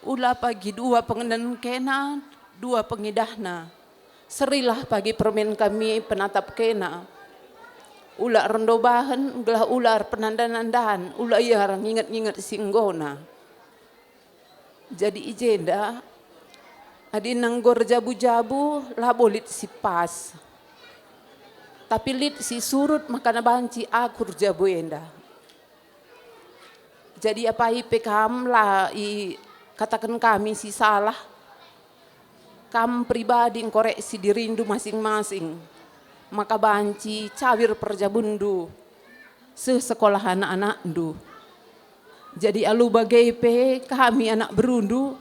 ula pagi dua pengenen kena, dua pengidahna. Serilah pagi permen kami penatap kena. Ula rendo bahan, gelah ula erpenanda-nandan, ula ia nginget-nginget si enggona. Jadi i jenda, adi nenggo erjabu-jabu, labo lit si pas. Tapi lit si surut maka banci aku erjabu enda. Jadi apai pe kam la ikataken kami si salah, kam pribadi engkorek si dirindu masing-masing, maka banci cawir perjabunndu, seh sekolah anak-anakndu. Jadi alu bage pe kami anak berundu,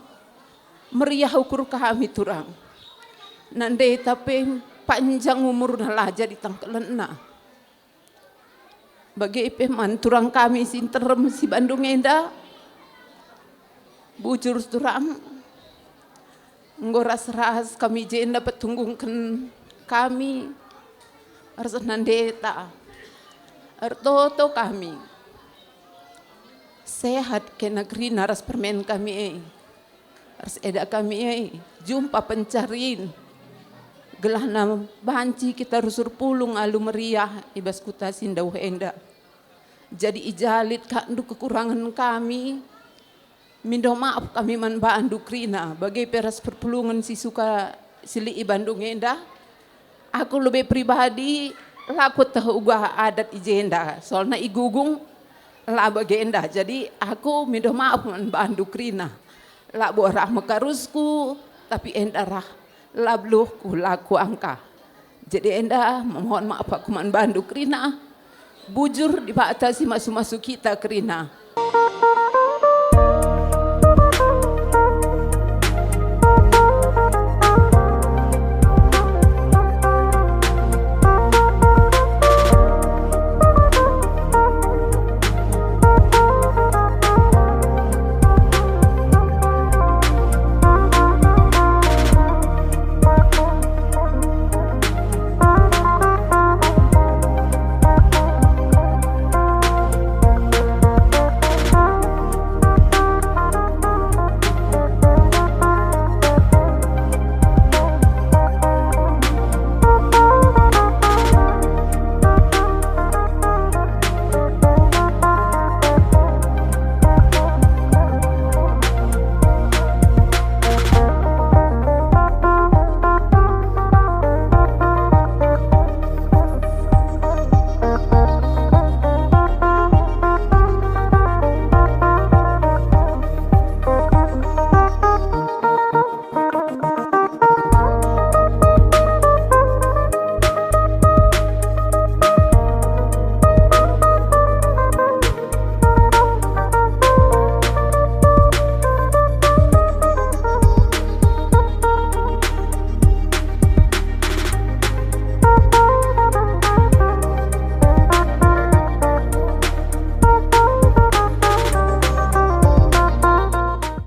meriah ukur kami turang. Nandeta pe panjang umurna la jadi tangkelenna. Bage pe man turang kami si nterem si Bandung enda. Bujur turang, enggo ras-ras kami jenda petunggungken kami ras nandeta. Ertoto kami. Sehat kena kerina ras permen kami e. Ras eda kami e, jumpa pencarin. Gelahna banci kita rusur pulung alu meriah i bas kuta si ndauh enda. Jadi i ja lit kakndu kekurangen kami, mindo maaf kami man bandu kerina, bage pe ras perpulungen si suka si lit i Bandung enda. Aku lebe pribadi la kueteh uga adat i jenda, soalna i Gugung la bagenda. Jadi aku mindo maaf man bandu kerina. Labo rah mekarusku, tapi enda rah la beluhku la kuangka. Jadi enda memohon maaf aku man bandu kerina. Bujur Dibata si masu-masu kita kerina.